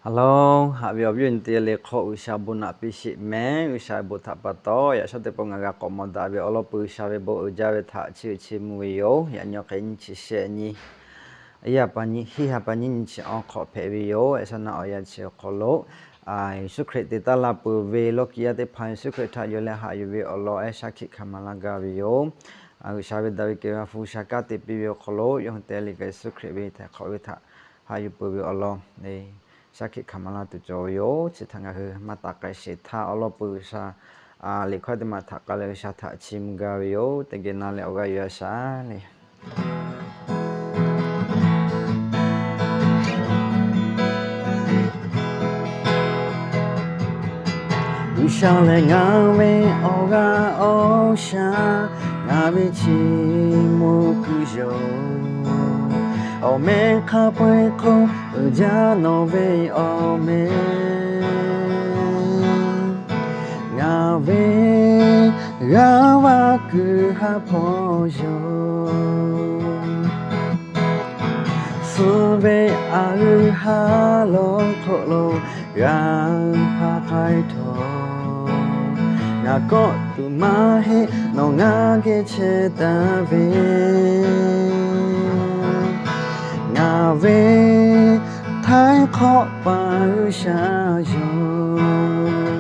Hello, haꞈ ve awˬ viˉ awˬ nyi teˇ g'aˇ le hk'oˆ, G'uiˬsha bon naꞈ piˇ sheˍ mehˍ. G'uiˬsha ve bon htaꞈ pa taw, yaꞈ shawˉ teˇ pawˆ ngaˬ g'a k'awꞈ mawˬ daꞈ ve awˬ lawn peuˬ, G'uiˬsha ve bon uiˍ jaˇ ve htaꞈ chiˇ uiˍ chiˇ mvuh ve yoˬ. Yaꞈ nyi hk'e nyiˇ chi shehˆ nyi, hiˉ ha pa nyiˇ nyi chi awˬ hk'awꞈ hpehꞈ ve yoˬ. Yaꞈ shawˉ naˆ awˬ yanˇ chi awˬ hk'aw lo, Yeˍsuˆ Hkriꞈ te taˇ la peuˬ ve lawˇ kiˬ yaˇ teˇ hpaˍ Yeˍsuˆ Hkriꞈ htaꞈ yonˍ leh haꞈ yuˬ ve awˬ lawn ehˉ shaˉ hkiˆ hkanˍ maˍ laˇ gaˇ ve yoˬ. G'uiˬsha ve daꞈ ve kehˬ ve a hpu sha kaˉ te piˇ ve awˬ hk'aw lo, yawˇ hui te leh kaꞈ Yeˍsuˆ Hkriꞈ ve htaiˍ hk'awꞈ ve htaꞈ haꞈ yuˬ peuˬ ve awˬ lawn shaˉ hkiˆ hkanˍ maˍ laˇ tuˬ cawˬ ve yoˬ. Chi htaꞈ ngaˬ hui maˇ taˍ k'ai sheˍ htaˇ, awˬ lawn peuˬ G'uiˬsha liꞈ hkawˇ teˇ maˬ htaꞈ k'ai leh G'uiˬsha htaꞈ chiˇ mvuh gaˇ ve yoˬ. Teˇ geh na leh awˬ g'aˇ yuˬ a shaˍ le. G'uiˬsha lehˬ ngaˬ ve awˬ g'aˇ awˬ shaˉ, ngaˬ ve chiˇ mvuh kuiˬ yoˬ. Awˬ meh hk'a peu-eˬ hk'oˆ uiˍ jaˇ nawˬ ve awˬ meh. Ngaˬ ve g'aˇ va kuiˬ ha hpawˇ yoˬ. Suh ve a g'euˆ ha lawˬ hk'oˆ lo g'a hpaˇ k'ai htawˇ, ngaˬ kawˆ tuˬ maˇ heˆ nawˬ ngaˬ geh chehˇ taˍ ve. Ngaˬ ve htaiˍ hk'awꞈ paˍ G'uiˬsha yoˬ. Ha ha, Haˍleˍluˍyaˇ, ha Haˍleˍluˍyaˇ, Jawˇmawˇ htaꞈ chiˇ mvuh.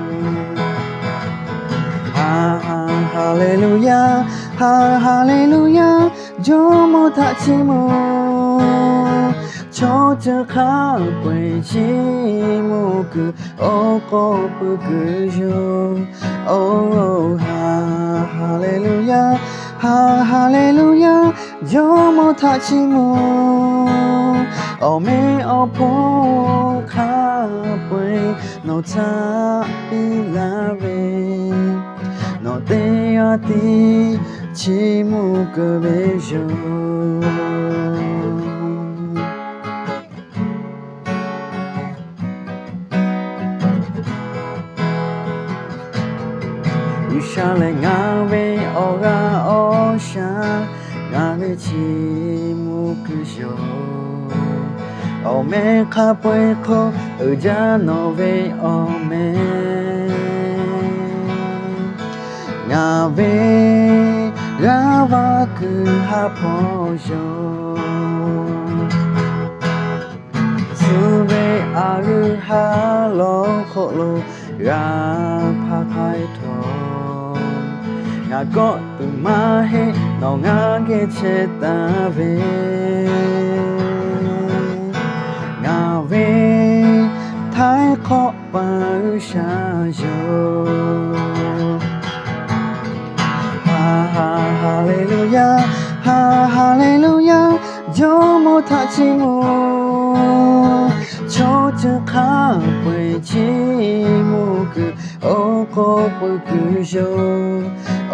Chaw ceuˬ hk'a peu-eˬ chiˇ mvuh kuiˬ awˬ k'aw pui kuiˬ yoˬ. Oˬ, ha Haˍleˍluˍyaˇ, ha Haˍleˍluˍyaˇ, Jawˇmawˇ htaꞈ chiˇ mvuh. Awˬ meh awˬ hponˇ hk'a peu-eˬ nawˬ htaꞈ piˇ laˇ ve, nawˬ teˇ g'aˇ tiˉ chiˇ mvuh keu ve yoˬ. G'uiˬsha lehˬ ngaˬ ve awˬ g'aˇ awˬ shaˉ, ngaˬ ve chiˇ mvuh kuiˬ yoˬ. Awˬ meh hk'a peu-eˬ hk'oˆ uiˍ jaˇ nawˬ ve awˬ meh. Ngaˬ ve g'aˇ va kuiˬ ha hpawˇ yoˬ. Suh ve a g'euˆ ha lawˬ hk'oˆ lo g'a hpaˇ k'ai htawˇ, ngaˬ kawˆ tuˬ maˇ heˆ nawˬ ngaˬ geh chehˇ taˍ ve. Ngaˬ ve htaiˍ hk'awꞈ paˍ G'uiˬsha yoˬ. Ha ha, Haˍleˍluˍyaˇ, ha Haˍleˍluˍyaˇ, Jawˇmawˇ htaꞈ chiˇ mvuh. Chaw ceuˬ hk'a peu-eˬ chiˇ mvuh kuiˬ awˬ k'aw pui kuiˬ yoˬ.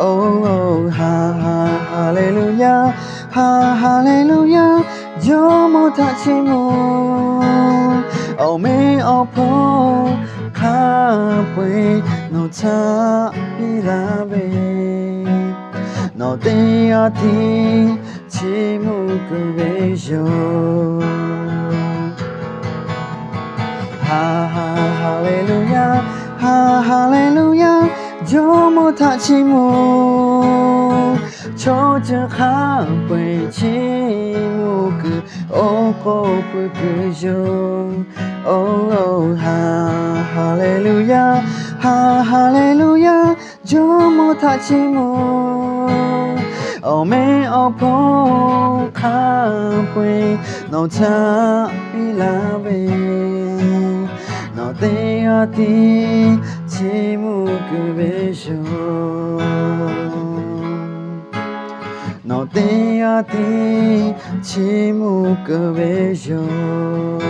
Oˬ, ha ha, Haˍleˍluˍyaˇ, ha Haˍleˍluˍyaˇ, Jawˇmawˇ htaꞈ chiˇ mvuh. Awˬ meh awˬ hponˇ hk'a peu-eˬ nawˬ htaꞈ piˇ laˇ ve, nawˬ teˇ g'aˇ tiˉ chiˇ mvuh keu ve yoˬ. Ha ha, Haˍleˍluˍyaˇ, ha Haˍleˍluˍyaˇ, Jawˇmawˇ htaꞈ chiˇ mvuh. Chaw ceuˬ hk'a peu-eˬ chiˇ mvuh kuiˬ awˬ k'aw pui kuiˬ yoˬ. Oˬ, ha Haˍleˍluˍyaˇ, ha Haˍleˍluˍyaˇ, Jawˇmawˇ htaꞈ chiˇ mvuh. Awˬ meh awˬ hponˇ hk'a peu-eˬ nawˬ htaꞈ piˇ laˇ ve, nawˬ teˇ g'aˇ tiˉ chiˇ mvuh keu ve yoˬ. Nawˬ teˇ g'aˇ tiˉ chiˇ mvuh keu ve yoˬ.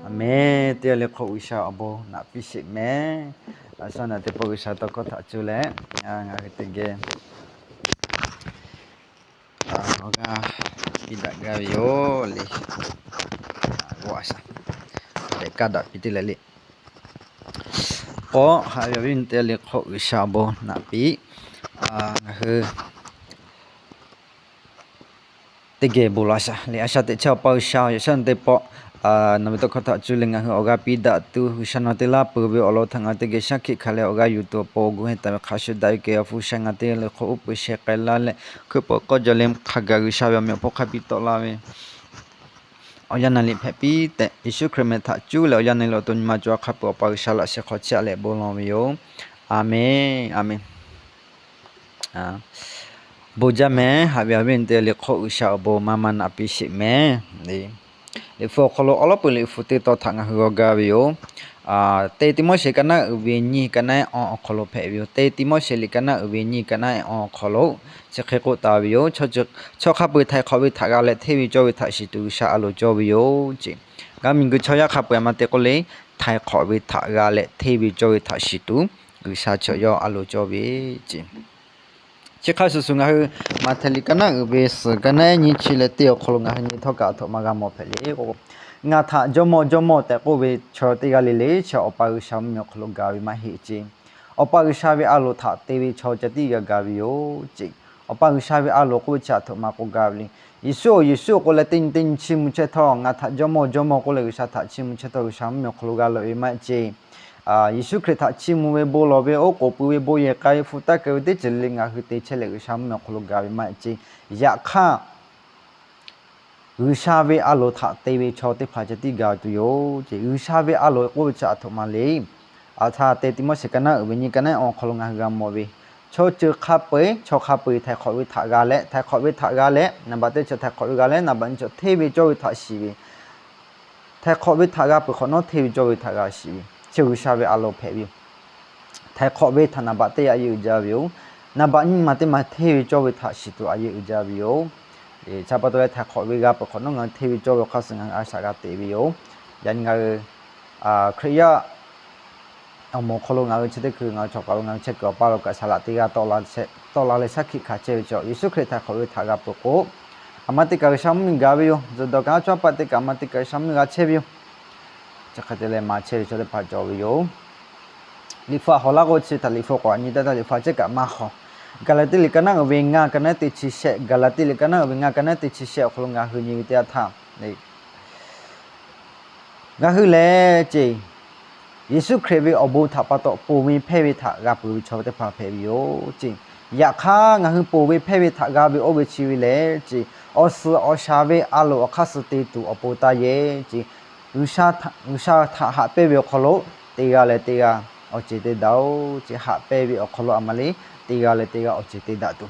Aˍmenˍ. Teˇ g'aˇ le hk'oˆ G'uiˬsha awˬ bon naꞈ piˇ sheˍ mehˍ. Aˬ sha naˬ teˇ pawˆ G'uiˬsha tawˇ hkawˇ htaꞈ cuˇ leh, ngaˬ hui teˇ geh awˬ g'aˇ piˇ daꞈ gaˇ ve yoˬ le. G'aˇ sha, kaˇ daꞈ piˇ teˇ leh le. K'awꞈ haꞈ ve awˬ viˉ teˇ g'aˇ le hk'oˆ G'uiˬsha awˬ bon naꞈ piˇ. Ngaˬ hui teˇ geh bon lawˬ a shaˍ le. A shaˍ teꞈ chehˇ Awˬ pa G'uiˬsha, yaꞈ shawˉ naˬ teˇ pawˆ Nawˬ ve tawˇ hkawˇ htaꞈ cuˇ leh ngaˬ hui awˬ g'aˇ piˇ daꞈ tuˬ, G'uiˬsha nawˬ te laˇ peuˬ ve awˬ lawn htaꞈ ngaˬ hui teˇ geh shaˉ hkiˆ hk'a leh awˬ g'aˇ yuˬ tuˬ awˬ pon gu hehnˇ taˍ ve hk'a shuˍ daꞈ ve kehˬ awˬ hpu sha ngaˬ teˇ g'aˇ le hk'aw uˉ peunˍ sheh k'ai laˇ leh, hkuiˉ peuˬ k'awˇ jaw le hk'a gaˬ G'uiˬsha ve awˬ meꞈ awˬ hponˇ hk'a piˇ tawˆ laˇ ve awˬ yanˇ naˍ liꞈ hpehꞈ piˇ tehꞈ, Yeˍsuˆ Hkriꞈ meh htaꞈ cuˇ leh awˬ yanˇ naˍ liꞈ awˬ to nyi ma cawˬ hk'a peuˬ Awˬ pa G'uiˬsha laꞈ sheh hk'aw chehˇ a leh bon lawˬ ve yoˬ. Aˬ menˍ, aˬ menˍ. Bon jaˇ mehˍ. Haꞈ ve awˬ viˉ awˬ nyi teˇ g'aˇ le hk'aw G'uiˬsha awˬ bon maˇ maˇ naꞈ piˇ sheˍ mehˍ. Liꞈ hpu awˬ hk'aw lo awˉ lawˉ peuˬ liꞈ hpu teˇ tawn htaꞈ ngaˬ hui g'aw gaˇ ve yoˬ. Teˇ Tiˆmoˉseˍ ka naˉ uiˍ ve nyiˇ ka naˉ ehˉ awˬ hk'aw lo hpehꞈ ve yoˬ. Teˇ Tiˆmoˉseˍ liꞈ ka naˉ uiˍ ve nyiˇ ka naˉ ehˉ awˬ hk'aw lo chi hk'e k'oˆ taˍ ve yoˬ. Chaw hk'a peu-eˬ htaiˍ hk'awꞈ ve htaꞈ g'a leh hteˇ ve cawˇ ve htaꞈ shiˍ tuˬ G'uiˬsha a loˍ cawˇ ve yoˬ ceˇ. Ngaˬ hui miˬguiˬ chaw yaˇ hk'a peu-eˬ a ma te k'oˆ le, htaiˍ hk'awꞈ ve htaꞈ g'a leh hteˇ ve cawˇ ve htaꞈ shiˍ tuˬ G'uiˬsha chaw yawˇ a loˍ cawˇ ve ceˇ. Chi hk'a shuˍ shuˍ ngaˬ hui Maꞈhtehˍ liꞈ ka naˉ uiˍ ve suhˍ ka naˉ ehˉ nyiˇ chi leh teˇ awˬ hk'aw lo ngaˬ hui nyi htawˇ kaꞈ a htoꞈ ma g'a mawˬ hpehꞈ le k'o, ngaˬ htaꞈ Jawˇmawˇ, Jawˇmawˇ tehꞈ k'oˆ ve chaw teˇ g'aˇ le le chi Awˬ pa G'uiˬsha mvuhˇmiˬ awˬ hk'aw lo gaˬ ve maˇ heˆ ceˇ. Awˬ pa G'uiˬsha ve a loˍ htaꞈ te ve chaw ceh tiˉ g'a gaˬ ve yoˬ ceˇ. Awˬ pa G'uiˬsha ve a loˍ k'oˆ ve chi a htoꞈ ma k'oˆ gaˇ ve le. Yeˍsuˆ-oˬ, Yeˍsuˆ-oˬ k'oˆ leh teˇ nyi teˇ nyi chiˇ mvuh chehˇ htawˇ, ngaˬ htaꞈ Jawˇmawˇ, Jawˇmawˇ k'oˆ leh G'uiˬsha htaꞈ chiˇ mvuh chehˇ htawˇ G'uiˬsha mvuhˇmiˬ awˬ hk'aw lo g'a loꞈ ve maˇ heˆ ceˇ. Yeˍsuˆ Hkriꞈ htaꞈ chiˇ mvuh ve bon lawˬ ve, oˉ k'oˍ pui ve, bon yehˬ k'ai ve, hpu taˇ keu ve teˇ ceuˬ le le ngaˬ hui te chehˇ leh G'uiˬsha mvuhˇmiˬ awˬ hk'aw lo gaˬ ve maˇ heˆ ceˇ. Yaꞈ hk'aˇ, G'uiˬsha ve a loˍ htaꞈ te ve chaw teˇ hpaˍ ceh tiˉ g'a tuˬ yoˬ ceˇ. G'uiˬsha ve a loˍ k'oˆ ve chi a htoꞈ ma le. Aˬ htaˇ Teˇ Tiˆmoˉseˍ ka naˉ uiˍ ve nyiˇ ka naˉ ehˉ awˬ hk'aw lo ngaˬ hui g'a mawˬ ve, chaw ceuˬ hk'a peu-eˬ, chaw hk'a peu-eˬ htaiˍ hk'awꞈ ve htaꞈ g'a leh, htaiˍ hk'awꞈ ve htaꞈ g'a leh, naˍ baꞈ teˇ chaw htaiˍ hk'awꞈ ve g'a leh, naˍ baꞈ nyi chaw hteˇ ve cawˇ ve htaꞈ shiˍ ve, htaiˍ hk'awꞈ ve htaꞈ g'a peuˬ hk'awꞈ nawˉ hteˇ ve cawˇ ve htaꞈ g'a shiˍ ve, chi G'uiˬsha ve a loˍ hpehꞈ ve yoˬ. Htaiˍ hk'awꞈ ve htaꞈ naˍ baꞈ teˇ a yeˇ uiˍ jaˇ ve yoˬ. Naˍ baꞈ nyiˇ ma teˇ ma hteˇ ve cawˇ ve htaꞈ shiˍ tuˬ a yeˇ uiˍ jaˇ ve yoˬ. Chi pa taw leh htaiˍ hk'awꞈ ve g'a peuˬ hk'awꞈ nawˉ ngaˬ hui hteˇ ve cawˇ ve awˬ hk'aˇ suh ngaˬ hui a shaꞈ g'a teꞈ ve yoˬ. Yaꞈ nyi ngaˬ hui Hkriꞈ yaˇ awˬ moˍ awˬ hk'aw lo ngaˬ hui chi teˇ hkui ngaˬ hui chaw kaˬ lo ngaˬ hui chehˇ kuiˬ awˬ paˇ lo kaꞈ saˍ laꞈ teˇ g'aˇ tawˆ la leh shaˉ hkiˆ hkanˍ chehˇ ve chaw, Yeˍsuˆ Hkriꞈ htaiˍ hk'awꞈ ve htaꞈ g'a peuˬ k'o, a ma teˇ kaꞈ G'uiˬsha mvuhˇmiˬ gaˬ ve yoˬ. Zuhꞈ dawˬ kaꞈ a cawˇ paˆ teˇ kaꞈ a ma teˇ kaꞈ G'uiˬsha mvuhˇmiˬ g'a chehˇ ve yoˬ. Chi hk'e te leh maˍ chehˇ ve chaw teˇ hpaˍ cawˬ ve yoˬ. Liꞈ hpu hawˬ laˇ k'o chi htaꞈ liꞈ hpu k'awꞈ nyi taˇ taˇ liꞈ hpu a cehˇ kaꞈ maˇ hawˬ. Gaˍlaˍtiˆ liꞈ ka naˉ uiˍ ve ngaˇ ka naˉ teˇ chi shehˆ, Gaˍlaˍtiˆ liꞈ ka naˉ uiˍ ve ngaˇ ka naˉ teˇ chi shehˆ awˬ hk'aw lo ngaˬ hui nyi ve teˇ yanˇ htaˇ, ngaˬ hui lehˬ ceˇ, Yeˍsuˆ Hkriꞈ ve awˬ bon htaꞈ pa taw ponˬ ve hpehˇ ve htaꞈ g'a peuˬ ve chaw teˇ hpaˍ hpehꞈ ve yoˬ ceˇ. Yaꞈ hk'aˇ ngaˬ hui ponˬ ve hpehˇ ve htaꞈ g'a ve oˇ ve chi ve lehˬ ceˇ, awˬ suhˍ awˬ shaˍ ve a loˍ awˬ hk'aˇ suh te tuˬ awˬ pon taˇ yehˬ ceˇ. G'uiˬsha htaꞈ haꞈ pehnˇ ve awˬ hk'aw lo teˇ g'aˇ leh teˇ g'aˇ awˬ ceuˬ te daꞈ-oˬ ceˇ. Haꞈ pehnˇ ve awˬ hk'aw lo a ma le, teˇ g'aˇ leh teˇ g'aˇ awˬ ceuˬ te daꞈ tuˬ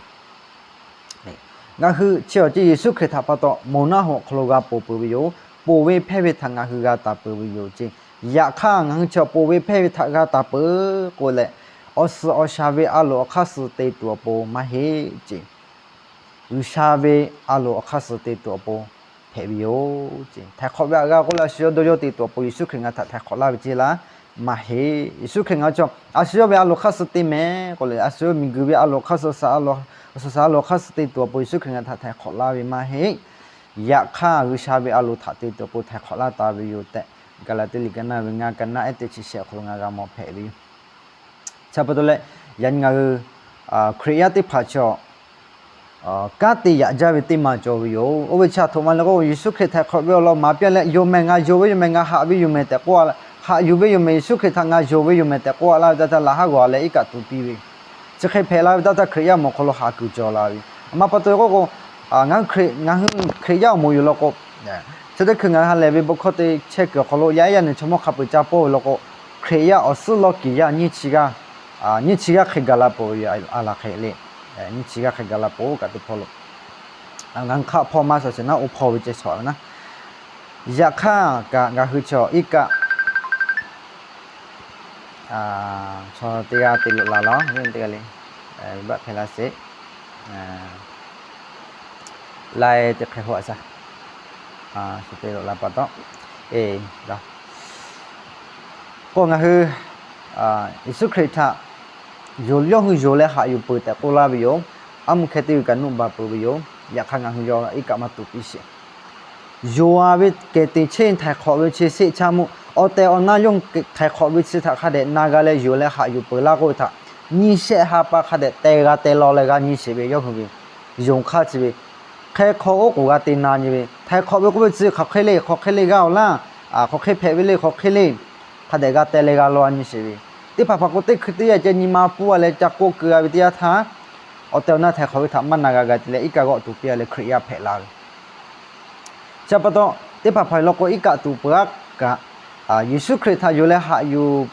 ngaˬ hui chi awˬ ceuˬ Yeˍsuˆ Hkriꞈ htaꞈ pa taw moˬ naˆ hoꞈ awˬ hk'aw lo g'a ponˬ peuˬ ve yoˬ. Ponˬ ve hpehˇ ve htaꞈ ngaˬ hui g'a taˍ peuˬ ve yoˬ ceˇ. Yaꞈ hk'aˇ ngaˬ hui chi ponˬ ve hpehˇ ve htaꞈ g'a taˍ peuˬ k'o leh, awˬ suhˍ awˬ shaˍ ve a loˍ awˬ hk'aˇ suh te tuˬ awˬ pon maˇ heˆ ceˇ. G'uiˬsha ve a loˍ awˬ hk'aˇ suh te tuˬ awˬ pon hpehꞈ ve yoˬ ceˇ. Htaiˍ hk'awꞈ ve htaꞈ g'a k'oˆ leh a shu yawˇ dawˇ yawˇ te tuˬ awˬ pon Yeˍsuˆ Hkriꞈ ngaˬ htaꞈ htaiˍ hk'awꞈ laˇ ve ceˇ laˇ maˇ heˆ. Yeˍsuˆ Hkriꞈ ngaˬ hui chaw a shu yawˇ ve a loˍ hk'aˇ suh te mehˍ k'o leh, a shu yawˇ miˬguiˬ ve a loˍ hk'aˇ suh, awˬ suhˍ awˬ suhˍ a loˍ hk'aˇ suh te tuˬ awˬ pon Yeˍsuˆ Hkriꞈ ngaˬ htaꞈ htaiˍ hk'awꞈ laˇ ve maˇ heˆ. Yaꞈ hk'aˇ G'uiˬsha ve a loˍ htaꞈ te tuˬ awˬ pon htaiˍ hk'awꞈ laˇ taˍ ve yoˬ tehꞈ, Gaˍlaˍtiˆ liꞈ ka naˉ ve ngaˇ ka naˉ ehˉ teˇ chi shehˆ awˬ hk'aw lo ngaˬ g'a mawˬ hpehꞈ ve yoˬ. Chi pa taw leh, yaꞈ nyi ngaˬ hui Hkriꞈ yaˇ teˇ hpaˍ chaw kanˉ te yaꞈ jaˇ ve teˇ ma cawˬ ve yoˬ. Oˇ ve chi a htoꞈ ma le k'o, Yeˍsuˆ Hkriꞈ htaiˍ hk'awꞈ ve awˬ lawn maˍ piˇ leh, yonˍ mehˍ, ngaˬ yonˍ ve yoˬ mehˍ, ngaˬ haꞈ ve yoˬ mehˍ tehꞈ k'oˆ, haꞈ yuˬ ve yoˬ mehˍ, Yeˍsuˆ Hkriꞈ htaꞈ ngaˬ yonˍ ve yoˬ mehˍ tehꞈ k'oˆ laˇ ve teˇ htaˇ, laꞈ haˉ g'awˬ leh iˉ kaˆ tuˬ piˇ ve, chi hk'e hpehꞈ la ve teˇ htaˇ Hkriꞈ yaˇ awˬ moˍ hk'aw lo haꞈ kuiˬ cawˬ la ve. A ma pa taw k'o k'o, ngaˬ hui Hkriꞈ yaˇ awˬ moˍ yoˬ law k'o, chi teˇ hkui ngaˬ hui ha lehˬ ve bon hkawˇ te chehˇ kuiˬ awˬ hk'aw lo yaˇ ehˉ yaˇ nehˬ chaw mawˇ hk'a peu-eˬ ca pawˇ ve law k'o, Hkriꞈ yaˇ awˬ suhˉ lawˇ kiˍ yaˇ nyiˇ chi g'aˇ, nyiˇ chi g'aˇ hk'e gaˬ la peuˬ ve yoˬ. A laˬ hk'e le, nyiˇ chi g'aˇ hk'e gaˬ la peuˬ kaꞈ teˇ hpawˇ lo ngaˬ hui hk'aˆ hpawˇ maˇ shawˍ sheˍ naˉ, oˇ hpawˇ ve ceh shawˍ ve naˉ. Yaꞈ hk'aˇ kaꞈ ngaˬ hui chaw iˉ kaˆ chaw teˇ g'aˇ te loꞈ la law, teˇ g'aˇ le, baˆ hk'e laˇ sheˍ. Laiˉ teˇ hk'e hoꞈ a shaˍ, shu te loꞈ la pa taw, k'o ngaˬ hui Yeˍsuˆ Hkriꞈ htaꞈ yonˍ, yawˇ hui yonˍ leh haꞈ yuˬ peuˬ tehꞈ k'oˆ laˇ ve yoˬ. Aˉ mvuhˇ hkeh teˇ g'uiˬ kaꞈ nuˆ ba peuˬ ve yoˬ. Yaꞈ hk'aˇ ngaˬ hui yawˇ iˉ kaˆ maˇ tuˬ piˇ sheˍ. Yonˍ a ve kehˬ te cheˇ htaiˍ hk'awꞈ ve chi sheˆ chaˇ meuˇ awˬ tehˬ awˬ na yawˇ hui htaiˍ hk'awꞈ ve chi htaꞈ hk'a dehꞈ na g'a leh yonˍ leh haꞈ yuˬ peuˬ laˇ k'oˆ ve htaꞈ nyiˇ shehˆ ha pa hk'a dehꞈ teh g'a teh law leh g'a nyi sheˍ ve yawˇ hui ve yonˍ hk'aˇ chi ve hk'e hk'aw oˉ k'oˍ g'a te na nyi ve Htaiˍ hk'awꞈ ve k'oˆ ve chi hk'aˬ hk'e le, hk'aˬ hk'e le g'a-oˬ laˇ, hk'aˬ hk'e hpehꞈ ve le, hk'aˬ hk'e le, hk'a dehꞈ g'a teh leh g'a law a nyi sheˍ ve. Teˇ hpaˍ hpaˍ k'o teˇ hkui teˇ yanˇ ceh nyi ma pfuhˇ a leh ca k'oˆ keu a ve teˇ yanˇ htaˇ, awˬ tehˬ awˬ na htaiˍ hk'awꞈ ve htaꞈ maˇ na g'a g'a te leh iˉ kaˆ g'awˆ tuˬ piˇ a leh Hkriꞈ yaˇ hpehꞈ la ve. Chi pa taw, teˇ hpaˍ hpaˍ law k'o iˉ kaˆ tuˬ peuˬ aˉ kaꞈ, Yeˍsuˆ Hkriꞈ htaꞈ yonˍ leh haꞈ yuˬ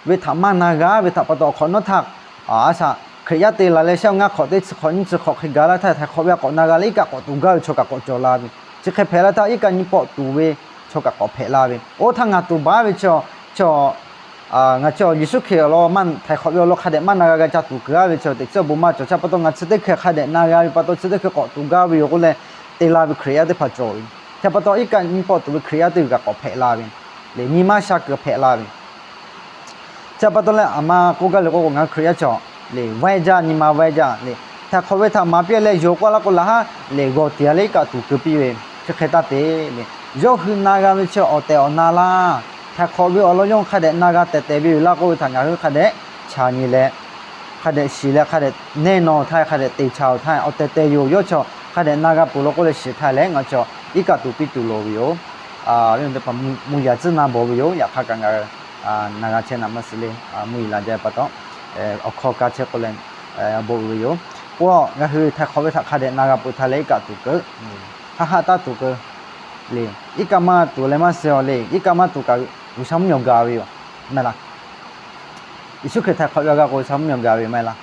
ve htaꞈ maˇ na g'a ve htaꞈ pa taw, awˬ hk'awꞈ nawˉ htaˇ, a shaꞈ Hkriꞈ yaˇ te la leh shehˆ awˬ ngaˇ hk'awꞈ teˇ chi hk'awꞈ nyiˇ chi hk'awꞈ hk'e gaˬ laˇ htaˇ, htaiˍ hk'awꞈ ve htaꞈ k'awꞈ na g'a leh iˉ kaˆ k'awꞈ tuˬ gaˇ ve chaw kaꞈ k'awꞈ cawˬ la ve. Chi hk'e hpehꞈ la htaˇ iˉ kaˆ nyi pawˆ tuˬ ve chaw kaꞈ k'awꞈ hpehꞈ la ve. Oˇ htaˇ ngaˬ tuˬ baˬ ve chaw, ngaˬ chaw Yeˍsuˆ Hkriꞈ awˬ lawn, htaiˍ hk'awꞈ ve awˬ lawn hk'a dehꞈ maˇ na g'a g'a ca tuˬ keu a ve chaw teꞈ chiˉ awˬ bon maˇ cawˬ. Chi pa taw ngaˬ chi teˇ hkui hk'a dehꞈ na g'a ve pa taw chi teˇ hkui k'awꞈ tuˬ gaˇ ve yoˬ k'oˆ leh te la ve Hkriꞈ yaˇ teˇ hpaˍ cawˬ ve. Chi pa taw iˉ kaˆ nyi pawˆ tuˬ ve Hkriꞈ yaˇ teˇ g'uiˬ kaꞈ k'awꞈ hpehꞈ la ve, leh nyi maˇ sha kuiˬ hpehꞈ la ve. Chi pa taw leh aˬ ma k'oˆ gaˇ le k'oˆ k'o, ngaˬ hui Hkriꞈ yaˇ cawˬ leh vaiˇ jaˇ, nyi ma vaiˇ jaˇ leh, htaiˍ hk'awꞈ ve htaꞈ maˍ piˇ leh yonˍ k'oˆ laˇ k'o laˬ haˉ leh g'awˬ tiˍ a leh iˉ kaˆ tuˬ keu piˇ ve. Chi hk'e taˇ te leh, yawˇ hui na g'a ve chi awˬ tehˬ awˬ na laˇ. Htaiˍ hk'awꞈ ve awˬ lawn yawˇ hui hk'a dehꞈ na g'a tehˬ tehˬ ve yoˬ laˇ k'oˆ ve htaꞈ ngaˬ hui hk'a dehꞈ chaˍ nyi leh, hk'a dehꞈ shiˍ leh hk'a dehꞈ nehˇ naw htaˇ hk'a dehꞈ te chaˍ-oˬ htaˇ, awˬ tehˬ tehˬ yoˬ. Yawˇ chi hk'a dehꞈ na g'a peuˬ law k'oˆ leh shiˍ htaˇ leh ngaˬ chi iˉ kaˆ tuˬ piˇ tuˬ loˍ ve yoˬ. Mvuhˇ yaˍ tcuhˉ na bawˬ ve yoˬ. Yaꞈ hk'aˇ kaꞈ ngaˬ na g'a chehˇ naˍ maˇ suh le. Mvuhˇ yeˬ laˬ jaˇ pa taw, awˬ hkawˇ kaˇ chehˇ k'oˆ leh bawˬ uiˍ ve yoˬ. K'o, ngaˬ hui htaiˍ hk'awꞈ ve htaꞈ hk'a dehꞈ na g'a peuˬ htaˇ leh iˉ kaˆ tuˬ keu, haˆ haˆ taˇ tuˬ keu le. Iˉ kaˆ maˇ tuˬ leh maˇ suh-oˬ le. Iˉ kaˆ maˇ tuˬ kaꞈ G'uiˬsha mvuhˇ miˬ awˬ gaˬ ve yoˬ, maˇ heˆ laˇ. Yeˍsuˆ Hkriꞈ htaiˍ hk'awꞈ ve awˬ g'aˇ k'o G'uiˬsha mvuhˇ miˬ awˬ gaˬ ve yoˬ, maˇ heˆ laˇ.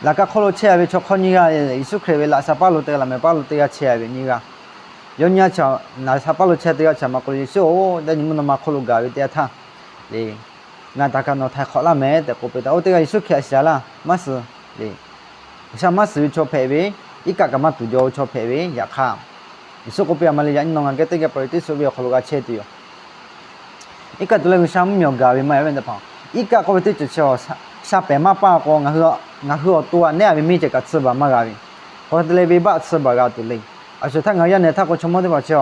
Laꞈ ka hk'oˆ lo chehˇ a ve chaw hk'awˇ nyiˇ g'aˇ, Yeˍsuˆ Hkriꞈ ve laꞈ sha paˇ lo teˇ g'aˇ, laꞈ mehˍ paˇ lo teˇ g'aˇ chehˇ a ve nyiˇ g'aˇ. Yawˇ nyiˇ g'aˇ chi, laꞈ sha paˇ lo chehˇ teˇ g'aˇ chi ma k'oˆ lo, Yeˍsuˆ-oˬ, teˇ nyi mvuhˇ naw ma hk'oˆ lo gaˬ ve teˇ yanˇ htaˇ le, ngaˬ htaꞈ kaꞈ nawˬ htaiˍ hk'awꞈ laˇ mehˍ tehꞈ k'oˆ piˇ htaˇ, oˇ teˇ g'aˇ Yeˍsuˆ Hkriꞈ a shiˍ a laˇ, maˇ suh le. G'uiˬsha maˇ suhˍ ve chaw hpehꞈ ve, iˉ kaˆ kaꞈ maˇ tuˬ jaw ve chaw hpehꞈ ve. Yaꞈ hk'aˇ, Yeˍsuˆ k'oˆ piˇ a ma le, yaꞈ nyi nawˬ ngaˬ geh teˇ geh paˍriˍsehˇ suh ve awˬ hk'aw lo g'a chehˇ tuˬ yoˬ. Iˉ kaˆ tuˬ leh G'uiˬsha mvuhˇ miˬ awˬ gaˬ ve maˇ heˆ ve teˇ hpaˍ. Iˉ kaˆ k'oˆ ve teˇ ceuˬ chi sha pehˍ maˇ paˇ k'o, ngaˬ hui awˬ to aꞈ nehˉ a ve miˇ ceh kaꞈ tsuhˇ baˬ maˇ g'a ve. K'o hk'e te leh venˇbaˆ tsuhˇ baˬ g'a tuˬ le. A shu htaˇ ngaˬ hui yaˇ nehˬ htaˇ k'o chaw mawˇ teˇ hpaˍ chi,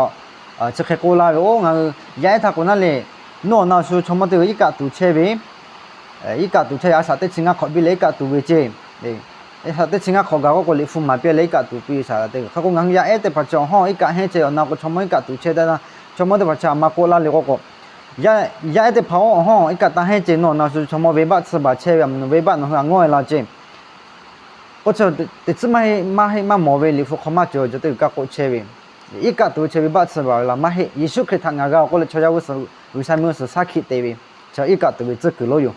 chi hk'e k'oˆ laˇ ve, Oˇ, ngaˬ hui yaˇ ehˉ htaˇ k'o naˉ le, nawˬ awˬ na shu chaw mawˇ teˇ g'aˇ iˉ kaˆ tuˬ chehˇ ve, iˉ kaˆ tuˬ chehˇ, a shaꞈ teˇ chi ngaˇ hk'awꞈ biˇ leh iˉ kaˆ tuˬ ve ceˇ. A shaꞈ teˇ chi ngaˇ hk'awꞈ gaˬ k'oˆ k'o, liꞈ hpu maˍ piˇ leh iˉ kaˆ tuˬ piˇ ve shaˍ laꞈ te ve. Hk'e k'o ngaˬ hui yaˇ ehˉ teˇ hpaˍ chi awˬ hawˉ iˉ kaˆ hehnˇ ceh, awˬ na k'o chaw mawˇ iˉ kaˆ tuˬ chehˇ taˇ, chaw mawˇ teˇ hpaˍ chi a ma k'oˆ laˇ le k'oˆ k'o, yaˇ ehˉ teˇ hpaˍ-oˬ, awˬ hawˉ iˉ kaˆ taˇ hehnˇ ceh, nawˬ awˬ na shu chaw mawˇ venˇbaˆ tsuhˇ baˬ chehˇ ve, a mvuhˇ naw venˇbaˆ nawˬ hui a ngawˇ e la ceˇ. K'o chi teꞈ tcuhˉ maˇ heˆ maˇ mawˬ ve, liꞈ hpu hk'aw maˇ cawˬ ve, cawˬ teˇ g'uiˬ kaˇ k'oˆ chehˇ ve, iˉ kaˆ tuˬ ve chi venˇbaˆ tsuhˇ baˬ ve laˇ maˇ heˆ. Yeˍsuˆ Hkriꞈ htaꞈ ngaˬ g'a awˬ k'oˆ leh chaw yaˇ g'uˇ suhˍ G'uiˬsha mvuhˇ suhˍ shaˉ hkiˆ te ve, chi iˉ kaˆ tuˬ ve tcuhˉ kuiˬ lonˉ yoˬ.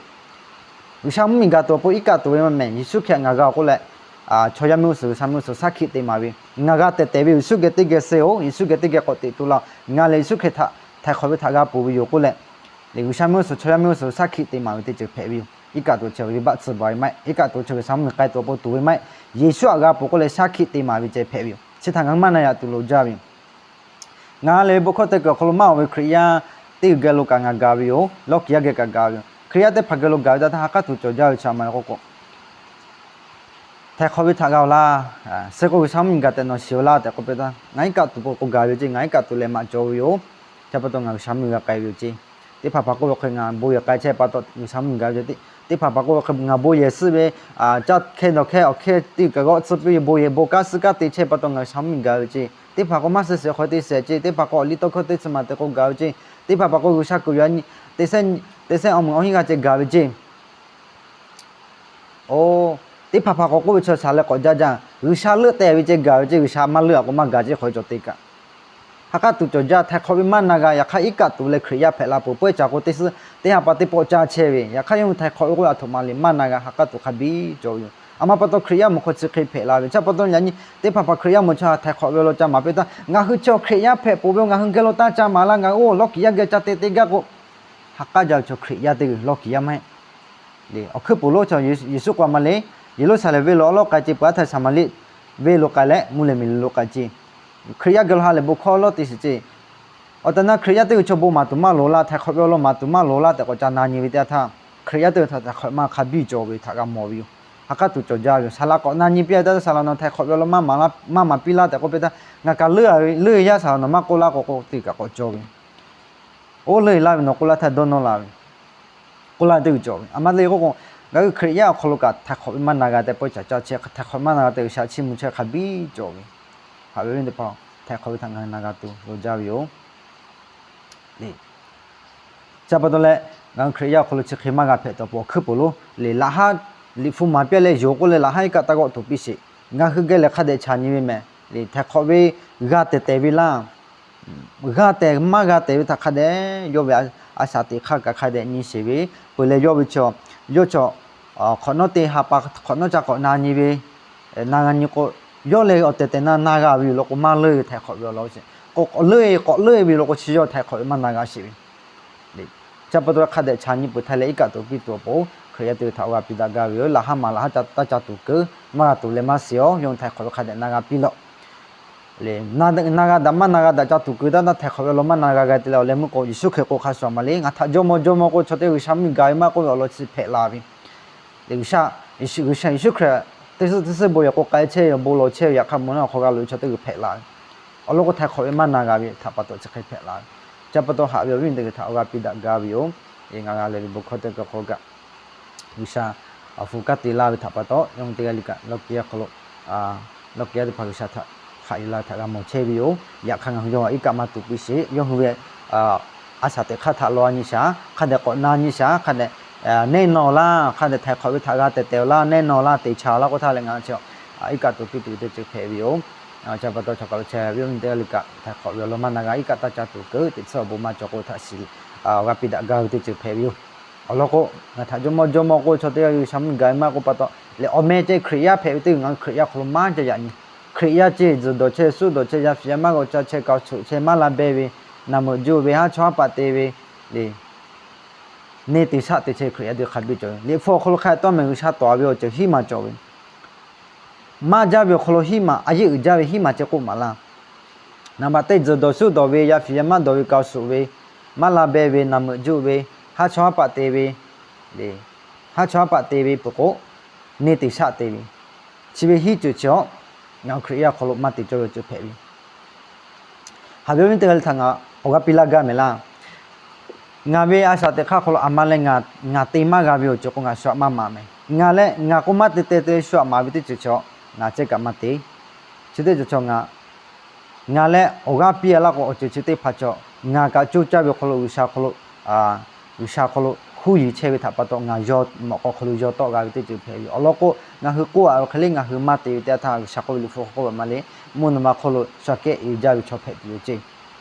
G'uiˬsha mvuhˇ miˬ gaˬ tuˬ awˬ pon iˉ kaˆ tuˬ ve maˇ mehˍ. Yeˍsuˆ Hkriꞈ ngaˬ g'a awˬ k'oˆ leh, chaw yaˇ mvuhˇ suhˍ G'uiˬsha mvuhˇ suhˍ shaˉ hkiˆ te maˍ ve, ngaˬ g'a tehˬ tehˬ ve Yeˍsuˆ geh teˇ geh suh-oˬ, Yeˍsuˆ geh teˇ geh k'awꞈ teꞈ tu laˇ-oˬ, ngaˬ lehˬ Yeˍsuˆ Hkriꞈ htaꞈ htaiˍ hk'awꞈ ve htaꞈ g'a peuˬ ve yoˬ k'oˆ leh, lehˬ G'uiˬsha mvuhˇ suhˍ chaw yaˇ mvuhˇ suhˍ shaˉ hkiˆ te maˍ ve teˇ ceuˬ hpehꞈ ve yoˬ. Iˉ kaˆ tuˬ chi venˇbaˆ tsuhˇ baˬ ve maˇ heˆ. Iˉ kaˆ tuˬ chi G'uiˬsha mvuhˇ miˬ k'ai tuˬ awˬ pon tuˬ ve maˇ heˆ. Yeˍsuˆ htaꞈ g'a peuˬ k'oˆ leh shaˉ hkiˆ te maˍ ve ceh hpehꞈ ve yoˬ. Chi htaꞈ ngaˬ hui maˇ na yaꞈ tuˬ loˍ jaˇ ve yoˬ. Ngaˬ lehˬ ve bon hkawˇ teˇ kuiˬ awˬ hk'aw lo maˇ oˬ ve Hkriꞈ yaˇ teˇ g'uiˬ geh lo kaꞈ ngaˬ gaˬ ve yoˬ. Lawˇ kiˍ yaˇ geh kaꞈ gaˬ ve yoˬ. Hkriꞈ yaˇ teˇ hpaˍ geh lo gaˬ ve htaˇ ha k'aˉ tuˬ cawˬ jaˇ ve chi a ma k'oˆ k'o, htaiˍ hk'awꞈ ve htaꞈ g'a-oˬ laˇ. Suh k'o G'uiˬsha mvuhˇ miˬ gaˬ tehꞈ nawˬ shiˍ-oˬ laˇ tehꞈ k'oˆ piˇ htaˇ, ngaˬ iˉ kaˆ tuˬ k'o k'o gaˬ ve yoˬ ceˇ, ngaˬ iˉ kaˆ tuˬ leh maꞈ cawˬ ve yoˬ. Chi pa taw ngaˬ G'uiˬsha mvuhˇ miˬ g'a k'ai ve yoˬ ceˇ. Teˇ hpaˍ hpaˍ k'oˆ ve hk'e ngaˬ bon yehˬ k'ai chehˇ pa taw G'uiˬsha mvuhˇ miˬ gaˬ ve yoˬ ceˇ. Teˇ hpaˍ hpaˍ k'oˆ ve hk'e ngaˬ bon yehˬ suhˆ ve, caˇ hkehˇ dawˬ hkehˇ awˬ hkehˇ teˇ kaꞈ g'awˆ tsuhˇ piˇ ve, bon yehˬ bon kanˉ suhˉ kanˉ te chehˇ pa taw ngaˬ G'uiˬsha mvuhˇ miˬ gaˬ ve yoˬ ceˇ. Teˇ hpaˍ k'o maˇ suh shehˍ hk'aw te shehˍ ceˇ. Teˇ hpaˍ k'o awˬ liˇ tawˇ hkawˇ teˇ chi maˬ te k'o gaˬ ve ceˇ. Teˇ hpaˍ hpaˍ k'o G'uiˬsha kuiˬ yaꞈ nyi te sehˉ awˬ meuˍ awˬ hinˉ g'a ceh gaˬ ve ceˇ. Oˇ, teˇ hpaˍ hpaˍ k'awꞈ k'oˆ ve chaw shaˍ leh k'awꞈ jaˇ jaˇ. G'uiˬsha leuˆ teh ve ceh gaˬ ve ceˇ, G'uiˬsha maˇ leuˆ a k'o maˇ gaˬ ceˇ hk'aw cawˬ te kaꞈ. Ha k'aˉ tuˬ cawˬ jaˇ. Htaiˍ hk'awꞈ ve maˇ na g'a. Yaꞈ hk'aˇ iˉ kaˆ tuˬ leh Hkriꞈ yaˇ hpehꞈ la peuˬ. Pawehˇ caˍ k'o teˇ suhˉ teˇ ha pa teˇ pawˆ caˇ chehˇ ve, yaꞈ hk'aˇ yawˇ hui htaiˍ hk'awꞈ ve k'oˆ ve a htoꞈ ma le maˇ na g'a. Ha k'aˉ tuˬ hk'a biˇ cawˬ ve yoˬ. A ma pa taw Hkriꞈ yaˇ mawˬ hk'aw chi hk'e hpehꞈ la ve. Chi pa taw yaꞈ nyi teˇ hpaˍ hpaˍ Hkriꞈ yaˇ mawˬ chaw htaiˍ hk'awꞈ ve awˬ lawn ca maˍ piˇ htaˇ, ngaˬ hui chaw Hkriꞈ yaˇ hpehꞈ peuˬ ve, ngaˬ hui geh lo taˇ ca maˍ laˇ, ngaˬ hui oˇ lawˇ kiˍ yaˇ geh ca te te gaˇ k'o, ha k'aˉ jaˇ ve chaw Hkriꞈ yaˇ teˇ g'uiˬ lawˇ kiˍ yaˇ maˇ heˆ. Awˬ hkuiˉ puiˍ lonˉ chaw Yeˍsuˆ k'oˆ a ma le, Yeˍruˆsaˍlehnˍ venˇ lo awˉ lawˉ k'ai ceˇ, peuˬ aˉ htaˇ Saˍmaˍriˆ venˇ lo k'ai leh mvuhˇ leh miˬ lo k'ai ceˇ. Hkriꞈ yaˇ geh lo ha lehˬ bon hkawˇ lawˇ te shiˍ ceˇ. Awˬ tehˬ na Hkriꞈ yaˇ teˇ g'uiˬ chaw bon maˍ tuˬ maˇ loˍ laˇ, htaiˍ hk'awꞈ ve awˬ lawn maˍ tuˬ maˇ loˍ laˇ tehꞈ k'awꞈ ca na nyi ve teˇ yanˇ htaˇ, Hkriꞈ yaˇ teˇ g'uiˬ htaꞈ htaiˍ hk'awꞈ maˇ hk'a biˇ cawˬ ve htaꞈ g'a mawˬ ve yoˬ. Ha k'aˉ tuˬ cawˬ jaˇ ve yoˬ. Saˍ laꞈ k'awꞈ na nyi piˇ a ve teˇ yanˇ htaˇ, saˍ laꞈ nawˬ htaiˍ hk'awꞈ ve awˬ lawn maˇ maˍ piˇ laˇ tehꞈ k'oˆ piˇ htaˇ, ngaˬ kaꞈ leuˆ a ve, leuˆ yaˇ saˍ laꞈ nawˬ maˇ k'oˆ laˇ k'o k'o teˇ g'uiˬ kaꞈ k'awꞈ cawˬ ve. Oˇ leuˆ laˇ ve nawˬ k'oˆ laˇ htaˇ dawˇ nawˇ la ve, k'oˆ laˇ ve teˇ g'uiˬ cawˬ ve. A ma le k'oˆ k'o, ngaˬ hui Hkriꞈ yaˇ awˬ hk'aw lo kaꞈ htaiˍ hk'awꞈ ve maˇ na g'a tehꞈ pawehˇ caˍ caˇ chehˇ, htaiˍ hk'awꞈ maˇ na g'a tehꞈ G'uiˬsha chiˇ mvuh chehˇ hk'a biˇ cawˬ ve. Haꞈ ve teˇ hpaˍ htaiˍ hk'awꞈ ve htaꞈ ngaˬ hui na g'a tuˬ loˍ jaˇ ve yoˬ. Chi pa taw leh, ngaˬ hui Hkriꞈ yaˇ awˬ hk'aw lo chi hk'e maˇ g'a hpehꞈ tuˬ awˬ pon awˬ hkuiˉ puiˍ lo le, laꞈ haˉ liꞈ hpu maˍ piˇ leh yonˍ k'oˆ leh laꞈ haˉ iˉ kaˆ taˇ g'awˆ tuˬ piˇ sheˍ. Ngaˬ hui geh lehˬ hk'a dehꞈ chaꞈ nyi ve mehˍ le, htaiˍ hk'awꞈ ve g'a tehˬ tehˬ ve laˇ. G'a tehˬ maˇ g'a tehˬ ve htaꞈ hk'a dehꞈ yawˇ ve a shaꞈ teꞈ hk'aˇ kaꞈ hk'a dehꞈ nyi sheˍ ve, peuˬ leh yawˇ ve chaw, yawˇ chaw hk'awꞈ nawˉ teˇ ha pa hk'awꞈ nawˉ ca k'awꞈ na nyi ve, na g'a nyi k'o, yawˇ lehˬ awˬ tehˬ tehˬ na na g'a ve yoˬ law k'o, maˇ leuˆ ve htaiˍ hk'awꞈ ve awˬ lawn sheˍ. K'awꞈ leuˆ, k'awꞈ leuˆ ve law k'o, chi yawˇ htaiˍ hk'awꞈ ve maˇ na g'a sheˍ ve. Chi pa taw hk'a dehꞈ chaꞈ nyi peuˬ htaˇ leh iˉ kaˆ tuˬ piˇ tuˬ awˬ pon Hkriꞈ yaˇ teˇ g'aˇ htaꞈ awˬ g'aˇ piˇ daꞈ gaˇ ve yoˬ. Laꞈ haˉ maˍ laꞈ haˉ taˇ ca tuˬ keu, maˇ g'a tuˬ leh maˇ shiˍ awˬ, yawˇ htaiˍ hk'awꞈ ve hk'a dehꞈ na g'a piˇ lawˬ. Na g'a daꞈ maˇ na g'a daꞈ ca tuˬ keu taˇ taˇ htaiˍ hk'awꞈ ve awˬ lawn maˇ na g'a g'a te leh awˬ leh meuˇ k'o, Yeˍsuˆ Hkriꞈ k'o hk'a shuˍ maˍ le, ngaˬ htaꞈ jawˇmawˇ jawˇmawˇ k'oˆ ve chaw teˇ g'uiˬsha mvuhˇmiˬ gaˬ ve maˇ k'oˆ ve awˬ lawn chi hpehꞈ la ve. G'uiˬsha, Yeˍsuˆ Hkriꞈ teˇ suhˉ teˇ suhˉ bon yehˬ k'o k'ai chehˇ ve yoˬ, bon lawˬ chehˇ ve, yaꞈ hk'aˇ mvuhˇ naw hk'aw g'a loꞈ ve chaw teˇ g'uiˬ hpehꞈ la ve. Awˬ lawn k'o htaiˍ hk'awꞈ ve maˇ na g'a ve htaꞈ pa taw chi hk'e hpehꞈ la ve. Chi pa taw haꞈ ve awˬ viˉ awˬ nyi teˇ g'aˇ htaꞈ awˬ g'aˇ piˇ daꞈ gaˇ ve yoˬ. Ngaˬ g'a leh ve bon hkawˇ teˇ hkawˇ kaꞈ G'uiˬsha awˬ hpu kaˉ te laˇ ve htaꞈ pa taw, yawˇ hui teˇ g'aˇ le kaꞈ lawˇ kiˇ yaˇ hk'aw lo, lawˇ kiˇ yaˇ teˇ hpaˍ G'uiˬsha htaꞈ haꞈ yuˬ la ve htaꞈ g'a mawˬ chehˇ ve yoˬ. Yaꞈ hk'aˇ ngaˬ hui yawˇ iˉ kaˆ maˇ tuˬ piˇ sheˍ. Yawˇ hui ve a shaꞈ teꞈ hk'aˇ htaꞈ law nyi shaˍ, hk'a dehꞈ k'awꞈ na nyi shaˍ, hk'a dehꞈ nehˇ naw laˇ, hk'a dehꞈ htaiˍ hk'awꞈ ve htaꞈ g'a tehˬ tehˬ laˇ, nehˇ naw laˇ, teꞈ chaˍ laˇ k'oˆ htaˇ leh ngaˬ chi iˉ kaˆ tuˬ piˇ tuˬ ve teˇ ceuˬ hpehꞈ ve yoˬ. Chi pa taw chaw kaꞈ ve chehˇ ve yawˇ hui teˇ g'aˇ le kaꞈ htaiˍ hk'awꞈ ve awˬ lawn maˇ na g'a, iˉ kaˆ taˇ ca tuˬ keu, teꞈ tsuhˇ awˬ bon maˇ cawˬ k'oˆ ve htaꞈ shiˍ, awˬ g'aˇ piˇ daꞈ gaˇ ve teˇ ceuˬ hpehꞈ ve yoˬ. Awˬ lawn k'o, ngaˬ htaꞈ jawˇmawˇ jawˇmawˇ k'oˆ ve chaw teˇ g'aˇ G'uiˬsha mvuhˇmiˬ gaˬ ve maˇ k'oˆ pa taw leh awˬ meh ceh Hkriꞈ yaˇ hpehꞈ ve teˇ g'uiˬ ngaˬ hui Hkriꞈ yaˇ hk'aw lo maˇ ca yaꞈ nyi. Hkriꞈ yaˇ ceh zuhˬ dawˬ chehˇ, suhˆ dawˬ chehˇ, yaˇ fiˍ yaˇ maˇ g'awˬ ca chehˇ, kaoˍ suhˍ chehˇ, maˇ la beh ve, naˬ meuꞈ juˆ ve, haˉ chawˇ haˉ paˆ te ve le, neˇ te shaˆ te chehˇ Hkriꞈ yaˇ teˇ hk'a biˇ cawˬ ve. Liꞈ hpu awˬ hk'aw lo hk'a tawˇ mehˍ G'uiˬsha tawˍ ve awˬ ceuˬ hiˉ maˬ cawˬ ve. Maˇ jaˇ ve awˬ hk'aw lo hiˉ maˬ, a yeˇ uiˍ jaˇ ve hiˉ maˬ ceh k'oˆ maˍ laˇ. Naˍ baꞈ teˇ zuhˬ dawˬ suhˆ dawˬ ve, yaˇ fiˍ yaˇ maˇ dawˬ ve, kaoˍ suhˍ ve, maˇ la beh ve, naˬ meuꞈ juˆ ve, haˉ chawˇ haˉ paˆ te ve, haˉ chawˇ haˉ paˆ te ve peuˬ k'o, neˇ te shaˆ te ve, chi ve hiˉ ceuˬ chi awˬ, ngaˬ hui Hkriꞈ yaˇ awˬ hk'aw lo maˇ te cawˇ ve awˬ ceuˬ hpehꞈ ve. Haꞈ ve awˬ viˉ teˇ g'aˇ le htaꞈ ngaˬ awˬ g'aˇ piˇ laˇ gaˇ mehˍ laˇ. Ngaˬ ve a shaꞈ teꞈ hk'aˇ hk'aw lo aˬ ma leh ngaˬ te maˇ g'a ve awˬ ceuˬ k'o ngaˬ shu aꞈ maˇ maˍ mehˍ. Ngaˬ leh ngaˬ k'o maˇ te te te shu aꞈ maˍ ve teˇ ceuˬ chi ngaˬ ceh kaꞈ maˇ te. Chi teˇ ceuˬ chaw ngaˬ, ngaˬ leh awˬ g'aˇ piˇ a laˇ k'o awˬ ceuˬ chi teˇ hpaˍ chaw ngaˬ kaꞈ coˇ caˇ ve awˬ hk'aw lo G'uiˬsha hk'aw lo, G'uiˬsha hk'aw lo huˉ yiˍ chehˇ ve htaꞈ pa taw ngaˬ yaw mawꞈ k'aw hk'aw lo yaw tawˆ g'a ve teˇ ceuˬ hpehꞈ ve yoˬ. Awˬ lawn k'o, ngaˬ hui k'oˆ a ve hk'e le ngaˬ hui maˇ te ve teˇ yanˇ htaˇ G'uiˬsha k'oˆ ve Liꞈ hpu k'oˆ ve maˇ le, mvuhˇ naw ma hk'oˆ lo shu aꞈ kehˉ uiˍ jaˇ ve chaw hpehꞈ tuˬ yoˬ ceˇ.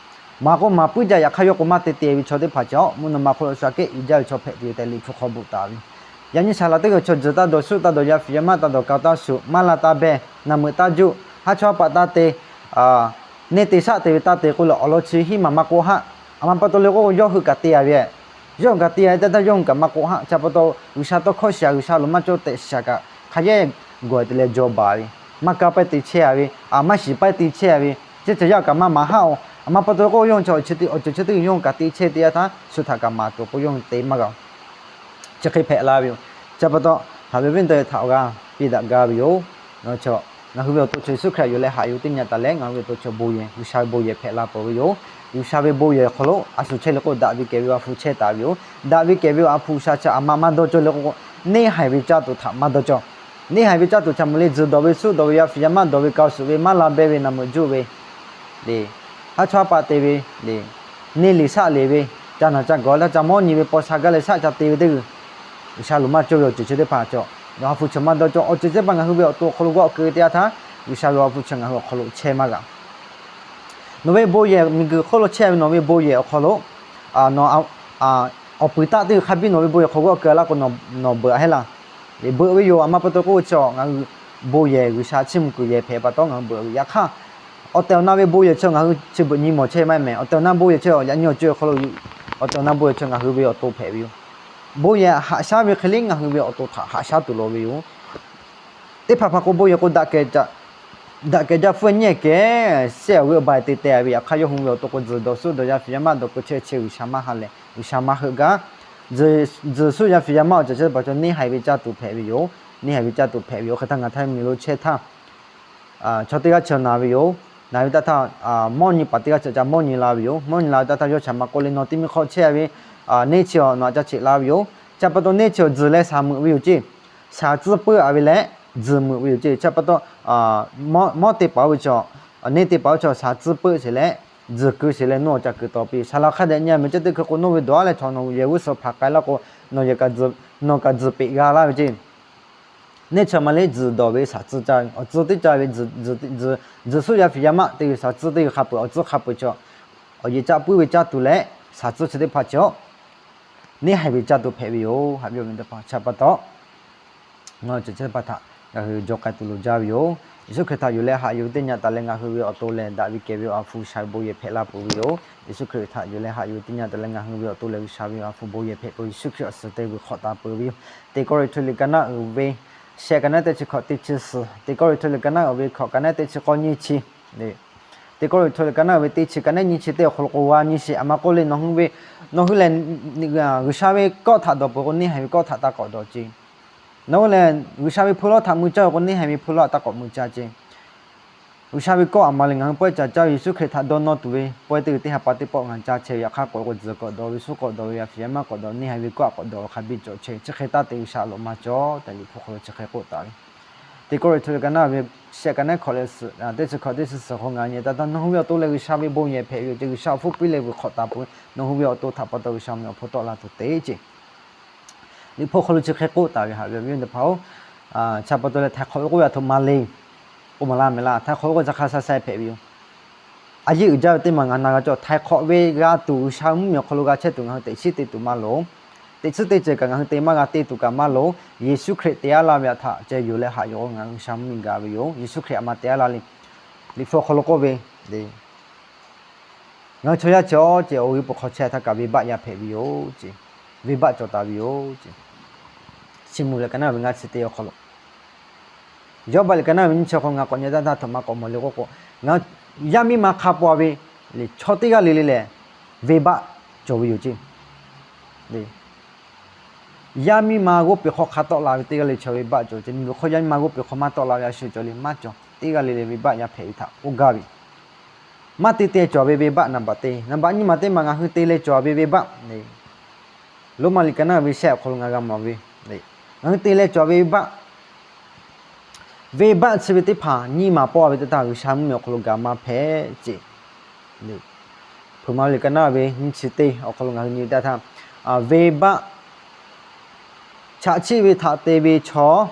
Maˇ k'oˆ maˍ puiˉ jaˇ, yaꞈ hk'aˇ yawˇ k'o maˇ te te ve chaw teˇ hpaˍ chaw mvuhˇ naw ma hk'oˆ lo shu aꞈ kehˉ uiˍ jaˇ ve chaw hpehꞈ tuˬ yoˬ tehꞈ Liꞈ hpu hk'aw bvuhꞈ taˍ ve. Yaꞈ nyi saˍ laꞈ teˇ g'aˇ chaw zuhˬ taˇ dawˬ, suhˆ taˇ dawˬ, yaˇ fiˍ yaˇ maˇ taˇ dawˬ, kaoˍ taˇ shuˍ, maˇ la taˇ beh, naˬ meuꞈ taˇ juˆ, haˉ chawˇ haˉ paˆ taˇ te, neˇ te shaˆ te ve taˇ te k'oˆ leh awˬ lawn chi hiˉ maˬ maˇ k'oˆ haˆ. Aˬ ma pa taw le k'o yawˇ hui kaꞈ te a ve, yawˇ hui kaꞈ te a ve teˇ yanˇ htaˇ yawˇ hui kaꞈ maˇ k'oˆ haˆ. Chi pa taw G'uiˬsha tawˇ hkawˇ shiˍ a, G'uiˬsha loˍ maˇ cawˇ tehꞈ shiˍ a kaꞈ hk'a yehˇ gawˬ te leh jaw baˬ ve, maˇ kaˇ paiˇ te chehˇ a ve, maˇ shiˍ paiˇ te chehˇ a ve, chi ceh yaˇ kaꞈ maˇ maˍ haˆ oˬ. Aˬ ma pa taw k'o yawˇ hui chi awˬ ceuˬ chi teˇ g'uiˬ yawˇ hui kaꞈ te chehˇ teˇ yanˇ htaˇ shu htaꞈ kaꞈ maˍ tuˬ k'o yawˇ hui te maˇ g'a. Chi hk'e hpehꞈ la ve yoˬ. Chi pa taw haꞈ ve awˬ viˉ teˇ g'aˇ htaꞈ awˬ g'aˇ piˇ daꞈ gaˇ ve yoˬ. Ngaˬ hui ve awˬ to chaw Yeˍsuˆ Hkriꞈ yuˬ leh haꞈ yuˬ teˇ nyi a taˍ leh ngaˬ hui ve awˬ to chaw bon yehˬ, G'uiˬsha ve bon yehˬ hpehꞈ la peuˬ ve yoˬ. G'uiˬsha ve bon yehˬ awˬ hk'aw lo a shu chehˇ le k'o daꞈ ve kehˬ ve awˬ ha hpu chehˇ taˍ ve yoˬ. Daꞈ ve kehˬ ve awˬ ha hpu G'uiˬsha chi aˬ ma maˇ dawˇ cawˇ le k'o, neˇ haiˬ ve caˇ tuˬ htaꞈ maˇ dawˇ cawˇ. Neˇ haiˬ ve caˇ tuˬ htaꞈ mawˬ le, tzuhˬ dawˬ ve, suhˆ dawˬ ve, yaˇ fiˍ yaˇ maˇ dawˬ ve, kaoˍ shuˍ ve, maˇ la beh ve, naˬ meuꞈ juˆ ve, le, haˉ chawˇ haˉ paˆ te ve, le, neˇ liꞈ shaˆ le ve, ca naˬ ca gawˬ laˇ ca mawˇ nyi ve paw sha gaˇ leh shaˆ ca te ve teˇ g'uiˬ, G'uiˬsha loˍ maˇ cawˇ ve awˬ ceuˬ chi teˇ hpaˍ cawˬ. Awˬ ha hpu chi maˇ dawˇ cawˇ. Awˬ ceuˬ chi teˇ hpaˍ ngaˬ hui ve awˬ to awˬ hk'aw lo g'awˆ keu teˇ yanˇ htaˇ G'uiˬsha ve awˬ ha hpu chi ngaˬ hui awˬ hk'aw lo chehˇ maˇ g'a. Nawˬ ve bon yehˬ miˬguiˬ hk'oˆ lo chehˇ ve nawˬ ve bon yehˬ awˬ hk'aw lo awˬ puiˍ taˆ teˇ g'uiˬ hk'a biˇ nawˬ ve bon yehˬ hk'aw g'awˆ keu laˇ k'o nawˬ beuꞈ a heˆ laˇ. Beuꞈ ve yoˬ. Aˬ ma pa taw k'oˆ ve chi ngaˬ hui bon yehˬ G'uiˬsha chiˇ mvuh kuiˬ yehˬ hpehꞈ pa taw ngaˬ hui beuꞈ ve. Yaꞈ hk'aˇ awˬ tehˬ awˬ na ve bon yehˬ chi ngaˬ hui chi beuꞈ nyi mawˬ chehˇ maˇ heˆ mehˍ. Awˬ tehˬ awˬ na bon yehˬ chi yaꞈ nyi awˬ co awˬ hk'aw lo, awˬ tehˬ awˬ na bon yehˬ chi ngaˬ hui ve awˬ to hpehꞈ ve yoˬ. Bon yehˬ haꞈ shaˉ ve hk'e le ngaˬ hui ve awˬ to htaꞈ haꞈ shaˉ tuˬ lawˬ ve yoˬ. Teˇ hpaˍ hpaˍ k'o bon yehˬ k'o daꞈ kehˬ jaˇ, daꞈ kehˬ jaˇ hpfuhˇ nyi kehˬ sehˆ awˬ g'euˆ awˬ ba te teh ve. Yaꞈ hk'aˇ yawˇ hui ve awˬ to k'o tzuhˬ dawˬ suhˆ dawˬ yaˇ fiˍ yaˇ maˇ dawˬ k'o chehˇ chehˇ G'uiˬsha maˇ ha leh G'uiˬsha maˇ heuˆ gaˇ. Tzuhˬ suhˆ yaˇ fiˍ yaˇ maˇ awˬ ceuˬ chi teˇ hpaˍ chaw neˇ haiˬ ve caˇ tuˬ hpehꞈ ve yoˬ. Neˇ haiˬ ve caˇ tuˬ hpehꞈ ve yoˬ. Hk'e htaˇ ngaˬ htaˇ miˬ lo chehˇ htaˇ chaw teˇ g'aˇ chi naˬ ve yoˬ. Naˬ ve taˇ htaˇ mawˇ nyi paˍ teˇ g'aˇ chi ca mawˇ nyi la ve yoˬ. Mawˇ nyi la ve taˇ htaˇ yawˇ shaˍ ma k'oˆ le, nawˬ teˇ miˬ hk'aw chehˇ ve neˇ chi nawˬ aꞈ ca cheꞈ la ve yoˬ. Chi pa taw neˇ chi tzuhˬ leh shaˍ meuꞈ ve yoˬ ceˇ. Shaˍ tcuhˉ puiˉ a ve leh tzuhˬ meuꞈ ve yoˬ ceˇ. Chi pa taw mawˇ teˇ paˍ oˇ ve chi Neˇ teˇ hpaˍ oˇ chaw shaˍ tcuhˇ peuˆ sheˍ leh, tzuhˬ keu sheˍ leh nawˬ awˬ ca kuiˬ tawˍ piˇ. Saˍ laꞈ hk'a dehꞈ nyi a meh ceh teˇ hkui k'o, nawˬ ve dawˬ a leh chaw nawˬ yehˬ g'uˇ suhˍ hpanˍ k'ai laˇ k'o, nawˬ yehˬ kaꞈ tzuhˬ, nawˬ kaꞈ tzuhˬ peꞈ g'a laˇ ve ceˇ. Neˇ chi ma le tzuhˬ dawˬ ve shaˍ tcuhˇ caˇ ve, awˬ tcuhˇ teˇ caˇ ve, tzuhˬ suhˉ yaˇ fiˍ yaˇ maˆ te ve shaˍ tcuhˇ teˇ ve hk'a peuˬ, awˬ tcuhˇ hk'a peuˬ chaw, awˬ yehˬ caˆ puiˉ ve caˇ tuˬ leh shaˍ tcuhˇ chi teˇ hpaˍ chaw neˇ haiˬ ve caˇ tuˬ hpehꞈ ve yoˬ. Haꞈ ve awˬ viˉ teˇ hpaˍ, chi pa taw ngaˬ hui ceh chi teˇ hpaˍ htaꞈ ngaˬ hui jaw k'ai tuˬ loˍ jaˇ ve yoˬ. Yeˍsuˆ Hkriꞈ htaꞈ yuˬ leh haꞈ yuˬ ve teˇ nyi taˍ leh ngaˬ hui ve awˬ to lehˬ, daꞈ ve kehˬ ve awˬ ha hpu G'uiˬsha ve bon yehˬ hpehꞈ la peuˬ ve yoˬ. Yeˍsuˆ Hkriꞈ htaꞈ yuˬ leh haꞈ yuˬ ve teˇ nyi taˍ leh ngaˬ hui ve awˬ to lehˬ, G'uiˬsha ve awˬ ha hpu bon yehˬ hpehꞈ peuˬ. Yeˍsuˆ Hkriꞈ awˬ suhˍ te vuiˬ hk'awꞈ taˍ peuˬ ve yoˬ. Teˇ Kawˇrenˍhtuˆ liꞈ ka naˉ uiˍ ve shehˆ ka naˉ teˇ chi hkawꞈ teˇ chi suhˍ, Teˇ Kawˇrenˍhtuˆ liꞈ ka naˉ uiˍ ve hkawꞈ ka naˉ teˇ chi k'awˇ nyiˇ chi, Teˇ Kawˇrenˍhtuˆ liꞈ ka naˉ uiˍ ve teˇ chi ka naˉ nyiˇ chi teˇ awˬ hk'aw lo k'o g'a nyi sheˍ. Aˬ ma k'oˆ le, nawˬ hui ve, nawˬ hui lehˬ G'uiˬsha ve kawˆ htaꞈ dawˬ peuˬ k'o, neˇ haiˬ ve kawˆ htaꞈ taˇ k'awꞈ dawˬ ceˇ. Nawˬ hui lehˬ G'uiˬsha ve hpu lawˉ htaꞈ mui caˇ ve k'o, neˇ haiˬ ve hpu lawˉ htaꞈ taˇ k'awꞈ mui caˇ ceˇ. G'uiˬsha ve kawˆ aˬ ma le ngaˬ hui pawehˇ ca caˇ ve, Yeˍsuˆ Hkriꞈ htaꞈ dawˇ nawˇ tuˬ ve pawehˇ teˇ g'uiˬ teˇ ha pa teˇ pawˆ ngaˬ hui caˇ chehˇ ve, yaꞈ hk'aˇ k'oꞈ e k'o tzuhˬ k'awꞈ dawˬ ve, suhˉ k'awꞈ dawˬ ve, yaˇ fiˍ yaˇ maˆ k'awꞈ dawˬ, neˇ haiˬ ve kawˆ k'awꞈ dawˬ ve hk'a biˇ cawˬ chehˇ ve, chi hk'e taˇ te G'uiˬsha a loꞈ ma cawˬ tehꞈ Liꞈ hpu hk'aw lo chi hk'e k'oˆ taˍ ve. Teˇ Kawˇrenˍhtuˆ liꞈ ka naˉ ve shehˆ ka naˉ hkawꞈ leh suhˍ, teˇ chi hkawꞈ teˇ chi suhˍ hk'aw ngaˬ nyi taˇ taˇ, nawˬ hui ve awˬ to lehˬ G'uiˬsha ve bon yehˬ hpehꞈ ve yoˬ ceˇ. G'uiˬsha awˬ hpfuhˇ piˇ leh vuiˬ hk'awꞈ taˍ peuˬ. Nawˬ hui ve awˬ to htaꞈ pa taw G'uiˬsha mvuhˇmiˬ awˬ hpon tawˆ la tuˬ te ceˇ. Liꞈ hpu hk'aw lo chi hk'e k'oˆ taˍ ve, haꞈ ve awˬ viˉ teˇ hpaˍ-oˬ, chi pa taw leh htaiˍ hk'awꞈ ve k'oˆ ve aˬ htoꞈ ma le, k'oˆ maˍ laˇ mehˍ laˇ. Htaiˍ hk'awꞈ ve k'o ca hk'a sha sha hpehꞈ ve yoˬ. A yeˇ uiˍ jaˇ ve teˇ maˬ ngaˬ na g'a cawˬ. Htaiˍ hk'awꞈ ve g'a tuˬ G'uiˬsha mvuhˇmiˬ awˬ hk'aw lo g'a chehˇ tuˬ ngaˬ hui teꞈ chiˉ te tuˬ maˇ loˍ. Teꞈ chiˉ teˇ ceuˬ kaꞈ ngaˬ hui te maˇ g'a te tuˬ kaꞈ maˇ loˍ. Yeˍsuˆ Hkriꞈ te a laˇ ve aˬ htaꞈ ceh yoˬ leh haꞈ yuˬ k'o ngaˬ hui G'uiˬsha mvuhˇmiˬ gaˬ ve yoˬ. Yeˍsuˆ Hkriꞈ aˬ ma te a laˇ le. Liꞈ hpu awˬ hk'aw lo k'oˆ ve, ngaˬ hui chaw yaˇ chi awˬ ceuˬ awˬ g'uiˬ peuˬ hk'aw chehˇ htaˇ kaꞈ venˇbaˆ yaˇ hpehꞈ ve yoˬ ceˇ. Venˇbaˆ cawˬ taˍ ve yoˬ ceˇ. Chiˇ mvuh leh ka naˉ ve ngaˇ chi teˇ awˬ hk'aw lo, Yawˇbaˆ liꞈ ka naˉ ve nyiˇ chi hk'aw ngaˬ k'awꞈ nyi taˇ htaˇ htoꞈ ma k'awꞈ mawˬ le k'oˆ k'o, ngaˬ yaˇ miˇ ma hk'a pa ve le chaw teˇ g'aˇ le le lehˬ, venˇbaˆ cawˬ ve yoˬ ceˇ. Yaˇ miˇ ma g'oˇ peˬ hk'aw hk'a tawˆ la ve teˇ g'aˇ le chaw venˇbaˆ cawˬ ceˇ. Miˬguiˬ hk'oˆ yaˇ miˇ ma g'oˇ peˬ hk'aw maˇ tawˆ la ve a shu cawˬ le maˇ cawˬ. Teˇ g'aˇ le le venˇbaˆ yaˇ hpehꞈ ve htaꞈ k'oˆ gaˇ ve. Maˇ te te cawˬ ve venˇbaˆ naˍ baꞈ teˇ, naˍ baꞈ nyiˇ maˬ teˇ maˬ ngaˬ hui te leh cawˬ ve venˇbaˆ le. Roˉmaꞈ liꞈ ka naˉ ve shehˆ awˬ hk'aw lo ngaˬ g'a mawˬ ve, ngaˬ hui te leh cawˬ ve venˇbaˆ, venˇbaˆ chi ve teˇ hpaˍ nyiˇ maˬ pawˆ ve teˇ htaˇ G'uiˬsha mvuhˇmiˬ awˬ hk'aw lo gaˬ maˇ hpehꞈ ceˇ. Hpeuꞈ maˍ liꞈ ka naˉ ve nyiˇ chi teˇ awˬ hk'aw lo ngaˬ hui nyi ve teˇ htaˇ, venˇbaˆ chaꞈ chiˆ ve htaꞈ te ve chaw,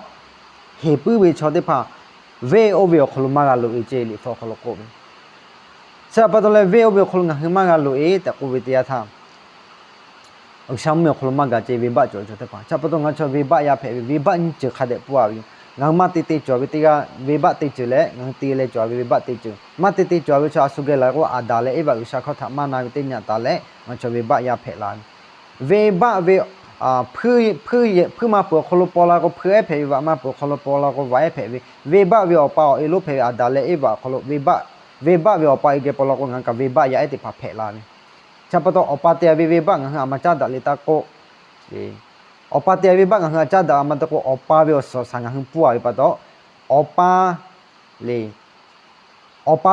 heˍ puiˉ ve chaw teˇ hpaˍ venˇ oˇ ve awˬ hk'aw lo maˇ g'a loꞈ e ceˇ. Liꞈ hpu awˬ hk'aw lo k'oˆ ve, chi pa taw leh venˇ oˇ ve awˬ hk'aw lo ngaˬ hui maˇ g'a loꞈ e tehꞈ k'oˆ ve teˇ yanˇ htaˇ, G'uiˬsha mvuhˇmiˬ awˬ hk'aw lo maˇ gaˬ ceˇ. Venˇbaˆ cawˬ ve chaw teˇ hpaˍ chi pa taw ngaˬ hui chaw venˇbaˆ yaˇ hpehꞈ ve, venˇbaˆ nyiˇ ceuˬ hk'a dehꞈ pfuhˇ a ve yoˬ. Ngaˬ hui maˇ te te cawˬ ve teˇ g'aˇ venˇbaˆ teˇ ceuˬ leh, ngaˬ hui te leh cawˬ ve venˇbaˆ teˇ ceuˬ. Maˇ te te cawˬ ve chaw a shu geh la k'o, Aˍdanˍ leh Eˇvaꞈ G'uiˬsha hkawˇ htaꞈ maˇ na ve teˇ nyi taˍ leh ngaˬ hui chaw venˇbaˆ yaˇ hpehꞈ la ve. Venˇbaˆ ve hpuiˇ, hpuiˇ maˇ peuˬ awˬ hk'aw lo paw la k'o hpuiˇ ehˉ hpehꞈ ve, vaꞈ maˇ peuˬ awˬ hk'aw lo paw la k'o vaꞈ ehˉ hpehꞈ ve. Venˇbaˆ ve awˬ pa awˬ e lonˉ hpehꞈ ve Aˍdanˍ leh Eˇvaꞈ awˬ hk'aw lo venˇbaˆ, venˇbaˆ ve awˬ pa e geh paw la k'o ngaˬ hui kaꞈ venˇbaˆ yaˇ ehˉ teˇ hpaˍ hpehꞈ la ve. Chi pa taw awˬ pa te a ve venˇbaˆ ngaˬ hui a ma caˉ daꞈ le taˇ k'oˆ, awˬ pa te a ve venˇbaˆ ngaˬ hui a caˉ daꞈ a ma te k'o, awˬ pa ve awˬ suhˍ awˬ shaˍ ngaˬ hui pfuhˇ a ve pa taw, awˬ pa le, awˬ pa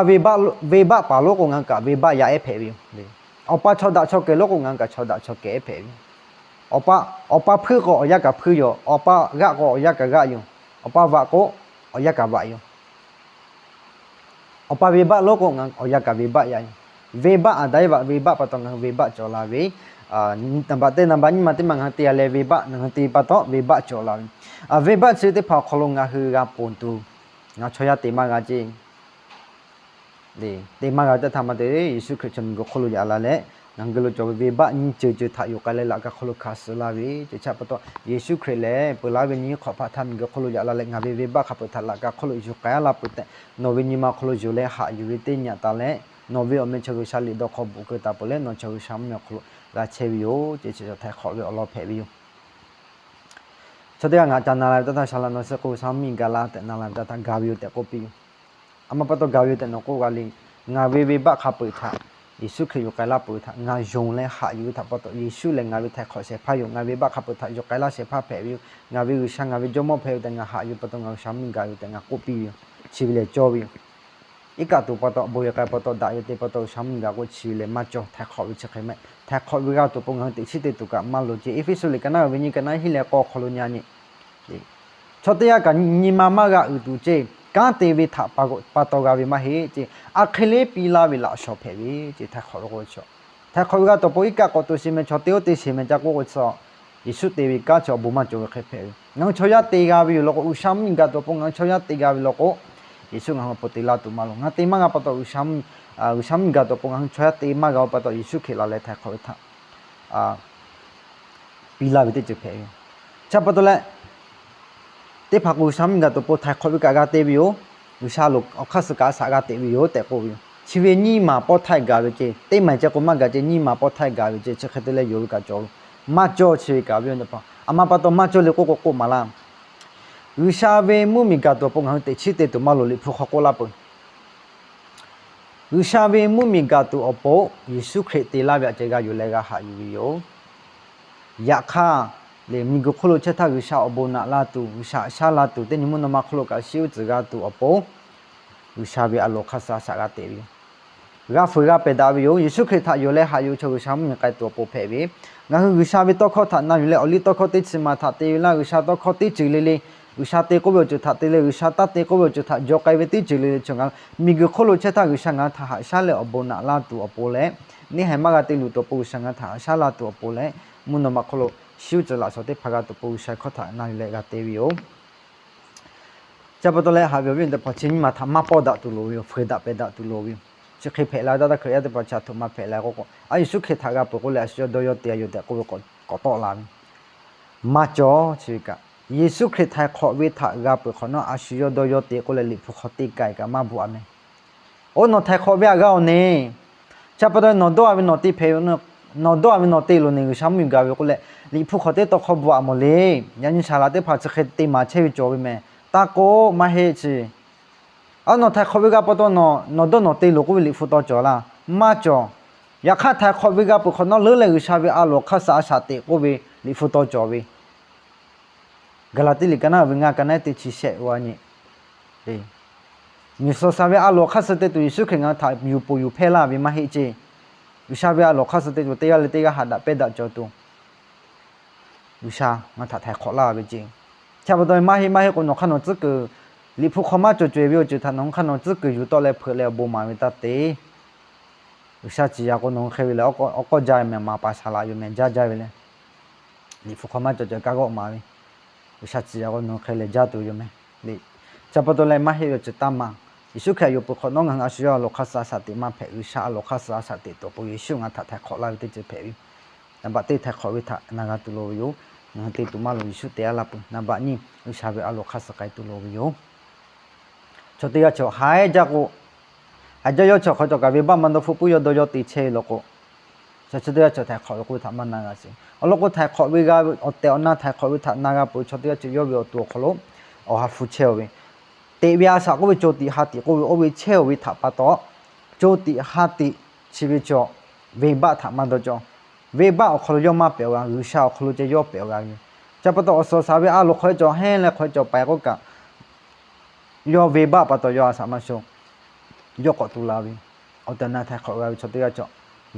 venˇbaˆ paˍ lonˉ k'o ngaˬ hui kaꞈ venˇbaˆ yaˇ ehˉ hpehꞈ ve yoˬ. Awˬ pa chaw daꞈ chaw kehˬ lonˉ k'o ngaˬ hui kaꞈ chaw daꞈ chaw kehˬ ehˉ hpehꞈ ve yoˬ. Awˬ pa, awˬ pa hpuiˇ k'o awˬ yanˇ kaꞈ hpuiˇ yoˬ. Awˬ pa g'aˆ k'o awˬ yanˇ kaꞈ g'aˆ yoˬ. Awˬ pa vaꞈ k'o awˬ yanˇ kaꞈ vaꞈ yoˬ. Awˬ pa venˇbaˆ lonˉ k'o ngaˬ hui awˬ yanˇ kaꞈ venˇbaˆ yaˇ yoˬ. Venˇbaˆ Aˍdanˍ Eˇvaꞈ venˇbaˆ pa taw ngaˬ hui venˇbaˆ cawˬ la ve. Naˍ baꞈ teˇ, naˍ baꞈ nyiˇ ma teˇ ma ngaˬ hui te a leh venˇbaˆ ngaˬ hui te pa taw venˇbaˆ cawˬ la ve. Venˇbaˆ chi teˇ hpaˍ awˬ hk'aw lo ngaˬ hui g'a ponˬ tuˬ, ngaˬ chaw yaˇ te maˇ g'a ceˇ. Te maˇ g'a ve teˇ htaˇ maˇ te, Yeˍsuˆ Hkriꞈ chaw miˬguiˬ hk'oˆ lo yaꞈ la leh, ngaˬ hui geh lo cawˬ ve venˇbaˆ nyiˇ ceuˬ ceuˬ htaꞈ yuˬ k'ai leh laꞈ ka hk'aw lo hkanˍ suh laˇ ve. Chi htaꞈ pa taw Yeˍsuˆ Hkriꞈ lehˬ peuˬ laˇ ve nyiˇ hk'awꞈ hpaꞈ htaˇ miˬguiˬ hk'oˆ lo yaꞈ la leh ngaˬ ve venˇbaˆ hk'a peuˬ htaꞈ laꞈ ka hk'oˆ lo yuˬ k'ai a laˇ peuˬ tehꞈ, nawˬ ve nyi ma awˬ hk'aw lo yonˍ leh haꞈ yuˬ ve teˇ nyi taˍ leh, nawˬ ve awˬ meh chaw G'uiˬsha liꞈ dawˇ hk'aw bvuhꞈ keu taˍ peuˬ leh nawˬ chaw G'uiˬsha mvuhˇmiˬ awˬ hk'aw lo g'a chehˇ ve yoˬ. Chi chi chaw htaiˍ hk'awꞈ ve awˬ lawn hpehꞈ ve yoˬ. Chaw teˇ g'aˇ ngaˬ ca na la ve teˇ htaˇ, G'uiˬsha laꞈ nawˬ suh k'o G'uiˬsha mvuhˇmiˬ gaˬ la tehꞈ na la ve teˇ htaˇ, gaˬ ve yoˬ tehꞈ k'oˆ piˇ yoˬ. A ma pa taw gaˬ ve yoˬ tehꞈ nawˬ k'oˆ g'a le. Ngaˬ ve venˇbaˆ hk'a peuˬ htaꞈ Yeˍsuˆ Hkriꞈ yuˬ k'ai laˇ peuˬ htaꞈ ngaˬ yonˍ leh haꞈ yuˬ ve htaꞈ pa taw, Yeˍsuˆ lehˬ ngaˬ ve htaiˍ hk'awꞈ shehˍ hpaˇ yoˬ. Ngaˬ ve venˇbaˆ hk'a peuˬ htaꞈ yuˬ k'ai laˇ shehˍ hpaˇ hpehꞈ ve yoˬ. Ngaˬ ve G'uiˬsha ngaˬ ve Jawˇmawˇ hpehꞈ ve tehꞈ ngaˬ haꞈ yuˬ pa taw, ngaˬ G'uiˬsha mvuhˇmiˬ gaˬ ve tehꞈ ngaˬ k'oˆ piˇ ve yoˬ. Chi ve lehˬ cawˇ ve yoˬ. Iˉ kaˆ tuˬ pa taw bon yehˬ k'ai pa taw daꞈ ve te pa taw G'uiˬsha mvuhˇmiˬ gaˬ k'o, chi ve lehˬ maˇ cawˬ. Htaiˍ hk'awꞈ ve chi hk'e mehˆ. Htaiˍ hk'awꞈ ve g'a tuˬ pon ngaˬ hui teꞈ chiˉ te tuˬ kaꞈ maˇ loˍ ceˇ. Eˇfeˇsuꞈ liꞈ ka naˉ ve nyiˇ ka naˉ hiˉ leh k'awˇ hk'aw lo nyi a nyi, chaw teˇ g'aˇ kaꞈ nyi ma maˇ g'a uiˍ tuˬ ceˇ. kanˉ te ve htaꞈ pa taw g'a ve maˇ heˆ ce. A hk'e le piˇ laˇ ve laꞈ shawnˍ hpehꞈ ve ce. Htaiˍ hk'awꞈ ve k'o, htaiˍ hk'awꞈ ve g'a tuˬ awˬ pon iˉ kaˆ k'awꞈ to sheˍ meh, chaw te oˇ te sheˍ meh ca k'oˆ k'o, Yeˍsuˆ te ve kanˉ chi awˬ bon maˇ cawˬ ve hk'e hpehꞈ ve. Ngaˬ hui chaw yaˇ te g'a ve yoˬ law k'o, G'uiˬsha mvuhˇmiˬ gaˬ tuˬ awˬ pon ngaˬ hui chaw yaˇ te g'a ve law k'o, Yeˍsuˆ ngaˬ hui awˬ pon te laˇ tuˬ maˇ loˍ. Ngaˬ te maˇ g'a pa taw, G'uiˬsha mvuhˇmiˬ gaˬ tuˬ awˬ pon ngaˬ hui chaw yaˇ te maˇ g'a pa taw, Yeˍsuˆ Hkriꞈ laˬ leh htaiˍ hk'awꞈ ve htaꞈ piˇ laˇ ve teˇ ceuˬ hpehꞈ ve. Chi pa taw leh, teˇ hpaˍ k'o G'uiˬsha mvuhˇmiˬ gaˬ tuˬ awˬ pon htaiˍ hk'awꞈ ve kaꞈ g'a te ve yoˬ. G'uiˬsha loˍ awˬ hk'aˇ suh kaꞈ a shaꞈ g'a teꞈ ve yoˬ tehꞈ k'oˆ ve yoˬ. Chi ve nyiˇ maˬ pawˇ htaiˇ gaˬ ve ce. Teˇ maˬ ce k'o maˇ gaˬ ce, nyiˇ maˬ pawˇ htaiˇ gaˬ ve ce. Chi hk'e te leh yonˍ ve kaꞈ cawˬ ve. Maˇ cawˬ chi ve kaꞈ ve yoˬ. A ma pa taw maˇ cawˬ le k'oˆ k'o k'oˆ maˍ laˇ. G'uiˬsha ve mvuhˇmiˬ gaˬ tuˬ awˬ pon ngaˬ hui teꞈ chiˉ te tuˬ maˇ loˍ. Liꞈ hpu hk'aw k'oˆ laˇ peuˬ. G'uiˬsha ve mvuhˇmiˬ gaˬ tuˬ awˬ pon Yeˍsuˆ Hkriꞈ te laˇ ve aꞈ ceh g'a yonˍ leh g'a haꞈ yuˬ ve yoˬ. Yaꞈ hk'aˇ, le miˬguiˬ hk'oˆ lo chehˇ htaˇ G'uiˬsha awˬ bon naꞈ la tuˬ, G'uiˬsha haꞈ shaˉ la tuˬ, teˇ nyi mvuhˇ naw ma hk'oˆ lo kaꞈ shiˉ uˉ tcuhˍ g'a tuˬ awˬ pon, G'uiˬsha ve a loˍ hk'aˇ suh a shaꞈ g'a teꞈ ve yoˬ. G'a fuiˍ g'a pehˬ daꞈ ve yoˬ. Yeˍsuˆ Hkriꞈ htaꞈ yonˍ leh haꞈ yuˬ ve chaw G'uiˬsha mvuhˇmiˬ k'ai tuˬ awˬ pon hpehꞈ ve. Ngaˬ hui G'uiˬsha ve tawˇ hkawˇ htaꞈ na yuˬ leh awˬ liˇ tawˇ hkawˇ teˇ chi maˬ htaꞈ te ve laˇ. G'uiˬsha tawˇ hkawˇ teˇ ceuˬ le le, G'uiˬsha te k'oˆ ve awˬ ceuˬ htaꞈ te leh, G'uiˬsha taˇ te k'oˆ ve awˬ ceuˬ htaꞈ jaw k'ai ve teˇ ceuˬ le le chaw ngaˬ hui miˬguiˬ hk'oˆ lo chehˇ htaˇ G'uiˬsha ngaˬ hui htaꞈ haꞈ shaˉ leh awˬ bon naꞈ laˇ tuˬ awˬ pon leh, neˇ haiˬ maˇ g'a te luˬ tuˬ awˬ pon G'uiˬsha ngaˬ hui htaꞈ haꞈ shaˉ la tuˬ awˬ pon leh, mvuhˇ naw ma hk'oˆ lo shiˉ uˉ tcuhˍ laꞈ shawnˍ teˇ hpaˍ g'a tuˬ awˬ pon G'uiˬsha ve hkawˇ htaꞈ na yuˬ leh g'a te ve yoˬ. Chi pa taw leh haꞈ ve awˬ viˉ awˬ nyi teˇ hpaˍ, chi nyiˇ maˬ htaꞈ maˇ pawˇ daꞈ tuˬ loˍ ve yoˬ. Fuiˍ daꞈ pehˬ daꞈ tuˬ loˍ ve yoˬ. Chi hk'e hpehꞈ la ve taˇ htaˇ Hkriꞈ yaˇ teˇ hpaˍ chi htaꞈ htoꞈ ma hpehꞈ la k'o k'o, a Yeˍsuˆ Hkriꞈ htaꞈ g'a peuˬ k'oˆ leh a shu yawˇ dawˇ yawˇ te a yoˬ tehꞈ k'oˆ ve k'awꞈ tawˆ la ve. Maˇ cawˬ chi ve kaꞈ, Yeˍsuˆ Hkriꞈ htaiˍ hk'awꞈ ve htaꞈ g'a peuˬ hk'awꞈ nawˉ a shu yawˇ dawˇ yawˇ te k'oˆ leh Liꞈ hpu hk'aw teˇ kaˬ kaꞈ maˇ bvuhꞈ a meh. Oˇ nawˬ htaiˍ hk'awꞈ ve htaꞈ g'a awˬ neˬ. Chi pa taw nawˬ dawˇ a ve nawˬ te hpehꞈ, nawˬ dawˇ a ve nawˬ te loˍ neˬ G'uiˬsha mvuhˇmiˬ gaˬ ve k'oˆ leh, Liꞈ hpu hk'aw teˇ taw hk'aw bvuhꞈ a mawˬ le. Yaꞈ nyi saˍ laꞈ teˇ hpaˍ chi hk'e te maˍ chehˇ ve cawˬ ve meh. Taˇ k'oˆ maˇ heˆ chi. A nawˬ htaiˍ hk'awꞈ ve g'a pa taw nawˬ, nawˬ dawˇ nawˬ te loˍ k'oˆ ve Liꞈ hpu taw cawˬ laˇ. Maˇ cawˬ. Yaꞈ hk'aˇ htaiˍ hk'awꞈ ve g'a peuˬ hk'awꞈ nawˉ leuˉ leh G'uiˬsha ve a loˍ hk'aˇ suh a shaꞈ teꞈ k'oˆ ve Liꞈ hpu taw cawˬ ve. Gaˍlaˍtiˆ liꞈ ka naˉ ve ngaˇ ka naˉ teˇ chi shehˆ g'a nyi. Miˬ suhˍ shaˍ ve a loˍ hk'aˇ suh te tuˬ Yeˍsuˆ Hkriꞈ ngaˬ hui htaꞈ yuˬ poˬ yuˬ hpehˇ laˇ ve maˇ heˆ ceˇ. G'uiˬsha ve a loˍ hk'aˇ suh te tuˬ teˇ g'aˇ leh teˇ g'aˇ haꞈ daꞈ pehˇ daꞈ cawˬ tuˬ, G'uiˬsha ngaˬ hui htaꞈ htaiˍ hk'awꞈ laˇ ve ceˇ. Chi pa taw maˇ heˆ maˇ heˆ k'o nawˬ hk'aˇ nawˬ tcuhˉ kuiˬ, Liꞈ hpu hk'aw maˇ cawˬ cawˬ ve awˬ ceuˬ htaꞈ nawˬ hui hk'aˇ nawˬ tcuhˉ kuiˬ yuˬ tawˆ leh hpeuꞈ leh awˬ bon maˍ ve taˇ te. G'uiˬsha ciˍ yaꞈ k'o nawˬ hui hk'e ve lehˬ, awˬ k'awˇ jaˇ ve meh, maˍ paˍ saˍ laꞈ yoˬ meh, jaˇ jaˇ ve leh, Liꞈ hpu hk'aw maˇ cawˬ cawˬ kaˇ g'awˆ maˍ ve, G'uiˬsha ciˍ yaꞈ k'o nawˬ hui hk'e leh jaˇ tuˬ yoˬ meh. Chi pa taw leh maˇ heˆ ve awˬ ceuˬ taˇ maˍ. Yeˍsuˆ Hkriꞈ htaꞈ yuˬ peuˬ hk'awꞈ nawˉ ngaˬ hui a shu yawˇ a loˍ hk'aˇ suh a shaꞈ teꞈ maˇ hpehꞈ. G'uiˬsha a loˍ hk'aˇ suh a shaꞈ teꞈ tuˬ awˬ pon Yeˍsuˆ ngaˬ hui htaꞈ htaiˍ hk'awꞈ laˇ ve teˇ ceuˬ hpehꞈ ve. Naˍ baꞈ teˇ, htaiˍ hk'awꞈ ve htaꞈ na g'a tuˬ loˍ ve yoˬ. Ngaˬ hui te tuˬ maˇ loˍ, Yeˍsuˆ te a laˇ peuˬ. Naˍ baꞈ nyiˇ, G'uiˬsha ve a loˍ hk'aˇ suh k'ai tuˬ loˍ ve yoˬ. Chaw teˇ g'aˇ chaw haiˬ jaˇ k'o, haiˬ jaˇ yawˇ chaw hk'aw cawˬ kaꞈ venˇbaˆ maˇ dawˇ hpfuhˆ puiˉ yawˇ dawˇ yawˇ te chehˇ ve law k'o, chaw chi teˇ g'aˇ chaw htaiˍ hk'awꞈ ve k'oˆ ve htaꞈ maˇ na g'a sheˍ. Awˬ lawn k'o htaiˍ hk'awꞈ ve g'a awˬ tehˬ awˬ na htaiˍ hk'awꞈ ve htaꞈ na g'a peuˬ ve chaw teˇ g'aˇ chaw yawˇ ve awˬ to awˬ hk'aw lo awˬ ha hpu chehˇ-oˬ ve, teꞈ ve a shaꞈ k'oˆ ve co tiꞈ ha tiꞈ k'oˆ ve oˇ ve chehˇ-oˬ ve htaꞈ pa taw, co tiꞈ ha tiꞈ chi ve chaw venˇbaˆ htaꞈ maˇ dawˇ cawˇ. Venˇbaˆ awˬ hk'aw lo yawˇ maˇ pehꞈ-oˬ g'a, G'uiˬsha awˬ hk'aw lo ceh yawˇ pehꞈ-oˬ g'a ve. Chi pa taw awˬ suhˍ shaˍ ve a loˍ hk'aw cawˬ hehnˇ leh hk'aw cawˬ paiˍ k'oˆ kaꞈ, yawˇ venˇbaˆ pa taw yawˇ a shaꞈ maˇ sho, yawˇ k'awꞈ tu la ve. Awˬ tehˬ awˬ na htaiˍ hk'awꞈ g'a ve chaw teˇ g'aˇ cawˬ,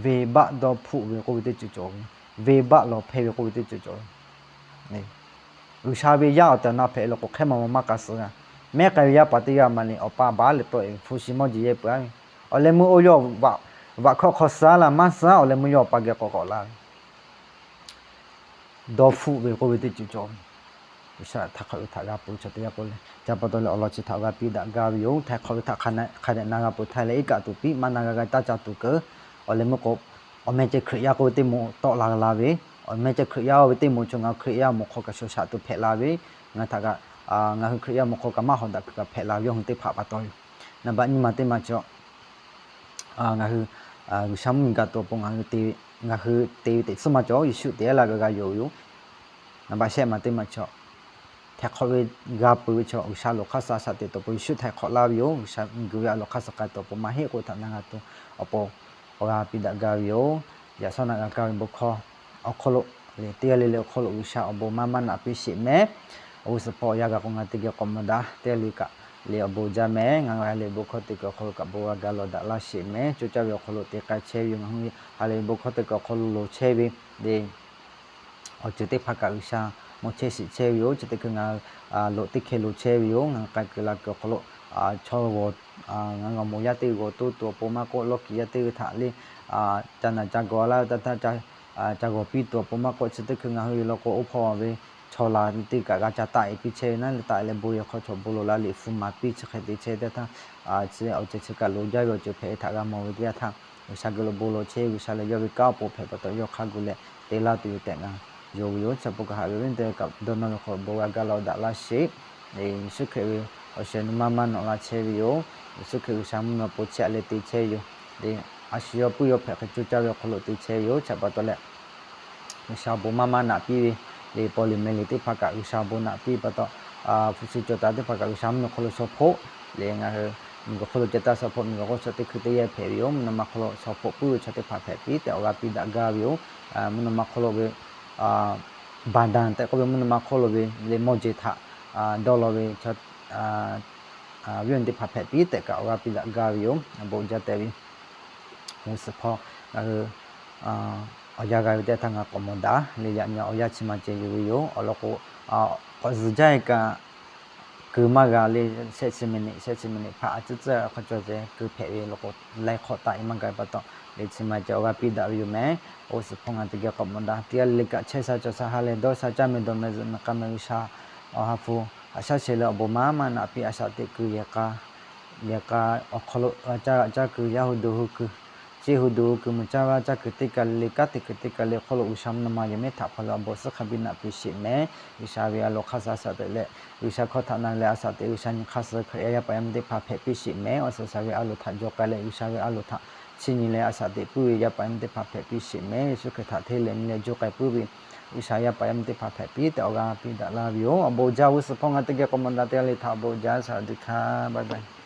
venˇbaˆ dawˇ hpfuhˆ ve k'oˆ ve teˇ ceuˬ cawˬ ve, venˇbaˆ lawˬ hpehˇ ve k'oˆ ve teˇ ceuˬ cawˬ ve. G'uiˬsha ve yaˇ awˬ tehˬ awˬ na hpehꞈ ve law k'o hk'e maˇ maˇ maˇ k'a suh g'a. Mehˉ k'ai ve yaˇ paˍ teˇ g'aˇ maˇ le, awˬ pa baˬ leh tawˆ-e ve hpu shi mawˇ jeˬ yehˇ peuˬ-a ve. Awˬ leh meuˇ oˇ yawˇ vaꞈ hkawˇ hk'aw suh-a laˇ maˇ suh-a, awˬ leh meuˇ yawˇ awˬ pa geh k'awꞈ k'awꞈ la ve. Dawˇ hpfuhˆ ve k'oˆ ve teˇ ceuˬ cawˬ ve. G'uiˬsha htaiˍ hk'awꞈ ve htaꞈ g'a peuˬ ve chaw teˇ g'aˇ k'oˆ leh, chi pa taw leh awˬ lawn chi htaꞈ g'a piˇ daꞈ gaˇ ve yoˬ. Htaiˍ hk'awꞈ ve htaꞈ hk'a dehꞈ na g'a peuˬ htaˇ leh iˉ kaˆ tuˬ piˇ, maˇ na g'a g'a taˇ ca tuˬ keu. Awˬ leh meuˇ k'o, awˬ meh ceh Hkriꞈ yaˇ k'oˆ ve teˇ moˍ tawˆ la la ve, awˬ meh ceh Hkriꞈ yaˇ oˇ ve teˇ moˍ chaw ngaˬ hui Hkriꞈ yaˇ mawˬ hk'aw kaꞈ shaw shaꞈ tuˬ hpehꞈ la ve, ngaˬ hui htaꞈ kaꞈ, ngaˬ hui Hkriꞈ yaˇ mawˬ hk'aw kaꞈ maˇ hawˍ daꞈ kuiˬ kaꞈ hpehꞈ la ve yawˇ hui teˇ hpaˍ pa taw yoˬ. Naˍ baꞈ nyiˇ maˬ teˇ maˬ chaw ngaˬ hui G'uiˬsha mvuhˇmiˬ gaˬ tuˬ awˬ pon ngaˬ hui te ve, ngaˬ hui te ve teꞈ tsuhˇ maˇ cawˬ, Yeˍsuˆ te laˇ ve g'a yonˍ ve yoˬ. Naˍ baꞈ shehˆ maˬ teˇ maˬ chaw htaiˍ hk'awꞈ ve g'a peuˬ ve chaw G'uiˬsha loˍ hk'aˇ suh a shaꞈ teꞈ tuˬ awˬ pon Yeˍsuˆ htaiˍ hk'awꞈ laˇ ve yoˬ. G'uiˬsha miˬguiˬ ve a loˍ hk'aˇ suh k'ai tuˬ awˬ pon maˇ heˆ k'oˆ ve htaꞈ na g'a tuˬ awˬ pon awˬ g'aˇ piˇ daꞈ gaˇ ve yoˬ. Yaꞈ shawˉ naꞈ g'a kaˇ ve bon hkawˇ awˬ hk'aw lo, teˇ g'aˇ le le awˬ hk'aw lo G'uiˬsha awˬ bon maˇ maˇ naꞈ piˇ sheˍ meh. Awˬ g'uˇ suhˍ hpawˇ awˬ yanˇ g'a k'o ngaˬ teˇ geh k'awꞈ mawˬ daꞈ, teˇ g'aˇ le kaꞈ le awˬ bon jaˇ meh. Ngaˬ g'a le bon hkawˇ teˇ kuiˬ awˬ hk'aw lo kaꞈ bon g'a gaˬ lawˬ daꞈ laˇ sheˍ meh. Co caˇ ve awˬ hk'aw lo te k'ai chehˇ ve yoˬ. Ngaˬ hui ha lehˬ ve bon hkawˇ teˇ kuiˬ awˬ hk'aw lo loˍ chehˇ ve le awˬ ceuˬ teˇ hpaˍ kaꞈ G'uiˬsha mawˬ chehˇ shiˍ chehˇ ve yoˬ. Chi teˇ hkui ngaˬ hui loꞈ teˇ hkeh loˍ chehˇ ve yoˬ. Ngaˬ hui k'ai kuiˬ la kuiˬ awˬ hk'aw lo chaw g'awˬ, ngaˬ hui g'a mawˬ yaˇ teˇ g'aw toˇ tuˬ awˬ pon maˇ k'oˆ, lawˇ kiˬ yaˇ teˇ g'aˇ htaꞈ le ca naˬ ca gawˬ laˇ ve teˇ htaˇ, ca g'awˬ piˇ tuˬ awˬ pon maˇ k'oˆ, chi teˇ hkui ngaˬ hui ve law k'o oˇ hpawˇ ve chaw la teˇ kaꞈ g'a ca taˆ e piˇ chehˇ ve naˉ, leh taˆ e leh bon yehˬ hk'aw chaw bon lawˬ la liꞈ hpu maˍ piˇ chi hk'e te chehˇ teˇ htaˇ, chi awˬ ceuˬ chi kaꞈ loꞈ jaˇ ve awˬ ceuˬ hpehꞈ ve htaꞈ g'a mawˬ ve teˇ yanˇ htaˇ, G'uiˬsha geh lo bon lawˬ chehˇ, G'uiˬsha lehˬ yawˇ ve kanˉ awˬ pon hpehꞈ pa taw yawˇ hk'a gu leh te laˇ tuˬ yoˬ tehꞈ ngaˬ yonˍ ve yoˬ. Chi pa kaꞈ haꞈ ve awˬ viˉ teˇ g'aˇ kaꞈ dawˇ nawˇ ve hk'aw lo bon g'a gaˇ laˇ daꞈ laˇ sheˍ. Yeˍsuˆ Hkriꞈ ve awˬ shehˍ nu maˇ maˇ nawꞈ la chehˇ ve yoˬ. Yeˍsuˆ Hkriꞈ G'uiˬsha mvuhˇ naw ma po chehˇ a leh te chehˇ ve yoˬ. Le a shu yawˇ puiˉ yawˇ hpehꞈ hk'e coˇ caˇ ve awˬ hk'aw lo te chehˇ ve yoˬ. Chi pa taw leh G'uiˬsha awˬ bon maˇ maˇ naꞈ piˇ ve, le paw liꞈ meh liꞈ teˇ hpaˍ kaꞈ G'uiˬsha awˬ bon naꞈ piˇ pa taw, hpu shi cawˬ taˍ teˇ hpaˍ kaꞈ G'uiˬsha mvuhˇ naw hk'aw lo shaw hpoˆ, le ngaˬ hui miˬguiˬ hk'oˆ lo ceh taˇ shaw hpoˆ, miˬguiˬ hk'oˆ shaw teˇ hkui teˇ yanˇ hpehꞈ ve yoˬ. Mvuhˇ naw ma hk'aw lo shaw hpoˆ puiˉ ve chaw teˇ hpaˍ hpehꞈ piˇ tehꞈ awˬ g'aˇ piˇ daꞈ gaˇ ve yoˬ. Mvuhˇ naw ma hk'aw lo ve baˍ daˍ tehꞈ k'oˆ ve mvuhˇ naw ma hk'oˆ lo ve le mawˇ jeˬ htaꞈ dawˇ law ve chaw, viˉ awˬ nyi teˇ hpaˍ hpehꞈ piˇ tehꞈ kaꞈ awˬ g'aˇ piˇ daꞈ gaˇ ve yoˬ. Awˬ bon uiˍ jaˇ tehꞈ ve, g'uˇ suhˍ hpawˇ ngaˬ hui awˬ yanˇ g'a ve teˇ htaˇ ngaˬ k'awꞈ mawˬ daꞈ le. Yaꞈ nyi awˬ yanˇ chi ma ceh yuˬ ve yoˬ. Awˬ lawn k'o, k'awꞈ zuhˬ jaˇ e kaꞈ keu maˇ g'a le. Shehˆ chi miˬniꞈ, shehˆ chi miˬniꞈ hpaꞈ a ciˉ tcuhˉ hk'a cawˬ ceh keu hpehꞈ ve law k'o, laiˉ hk'awꞈ taˆ e maˇ g'a pa taw, le chi ma ceh awˬ g'aˇ piˇ daꞈ ve yoˬ meh. G'uˇ suhˍ hpawˇ ngaˬ teˇ geh k'awꞈ mawˬ daꞈ teˇ g'aˇ le le kaꞈ chehˇ sha cawˬ sha ha lehˬ dawˇ sha caˇ meh dawˬ meh zuhꞈ meh k'a meh G'uiˬsha awˬ ha hpu haꞈ shaˉ sheh leh awˬ bon maˇ maˇ naꞈ piˇ a shaꞈ teꞈ kuiˬ yehˬ k'a, yehˬ k'a awˬ hk'aw lo g'a caˇ g'a caˇ kuiˬ yaˇ hu duˬ hu kuiˬ, ceˇ hu duˬ hu kuiˬ muiˬ caˇ vaˇ caˇ kuiˬ teˇ kaˬ le le kanˉ te kuiˬ teˇ kaˬ le hk'oˆ lo G'uiˬsha mvuhˇ naw ma yehˬ miˉ htaꞈ hpaw leh awˬ bon suhˉ hk'a biˇ naꞈ piˇ sheˍ meh. G'uiˬsha ve a loˍ hk'aˇ suh a shaꞈ teꞈ leh, G'uiˬsha hkawˇ htaꞈ na leh a shaꞈ teꞈ G'uiˬsha nyi hk'aˇ suh Hkriꞈ yaˇ paˍ yaˇ miˇ teˇ hpaˍ hpehꞈ piˇ sheˍ meh. Awˬ suhˍ G'uiˬsha ve a loˍ htaꞈ jaw k'ai leh G'uiˬsha ve a loˍ htaꞈ chiˇ nyi leh a shaꞈ teꞈ puiˉ ve yaˇ paˍ yaˇ miˇ teˇ hpaˍ hpehꞈ piˇ sheˍ meh. Yeˍsuˆ Hkriꞈ htaꞈ hteˇ leh nyi leh jaw k'ai puiˉ ve G'uiˬsha yaˇ paˍ yaˇ miˇ teˇ hpaˍ hpehꞈ piˇ tehꞈ awˬ g'aˇ piˇ daꞈ laˇ ve yoˬ. Awˬ bon uiˍ jaˇ. G'uˇ suhˍ hpawˇ ngaˬ teˇ geh k'awꞈ mawˬ daꞈ teˇ g'aˇ le htaꞈ awˬ bon uiˍ jaˇ. Saˍ duˍ hkaˇ.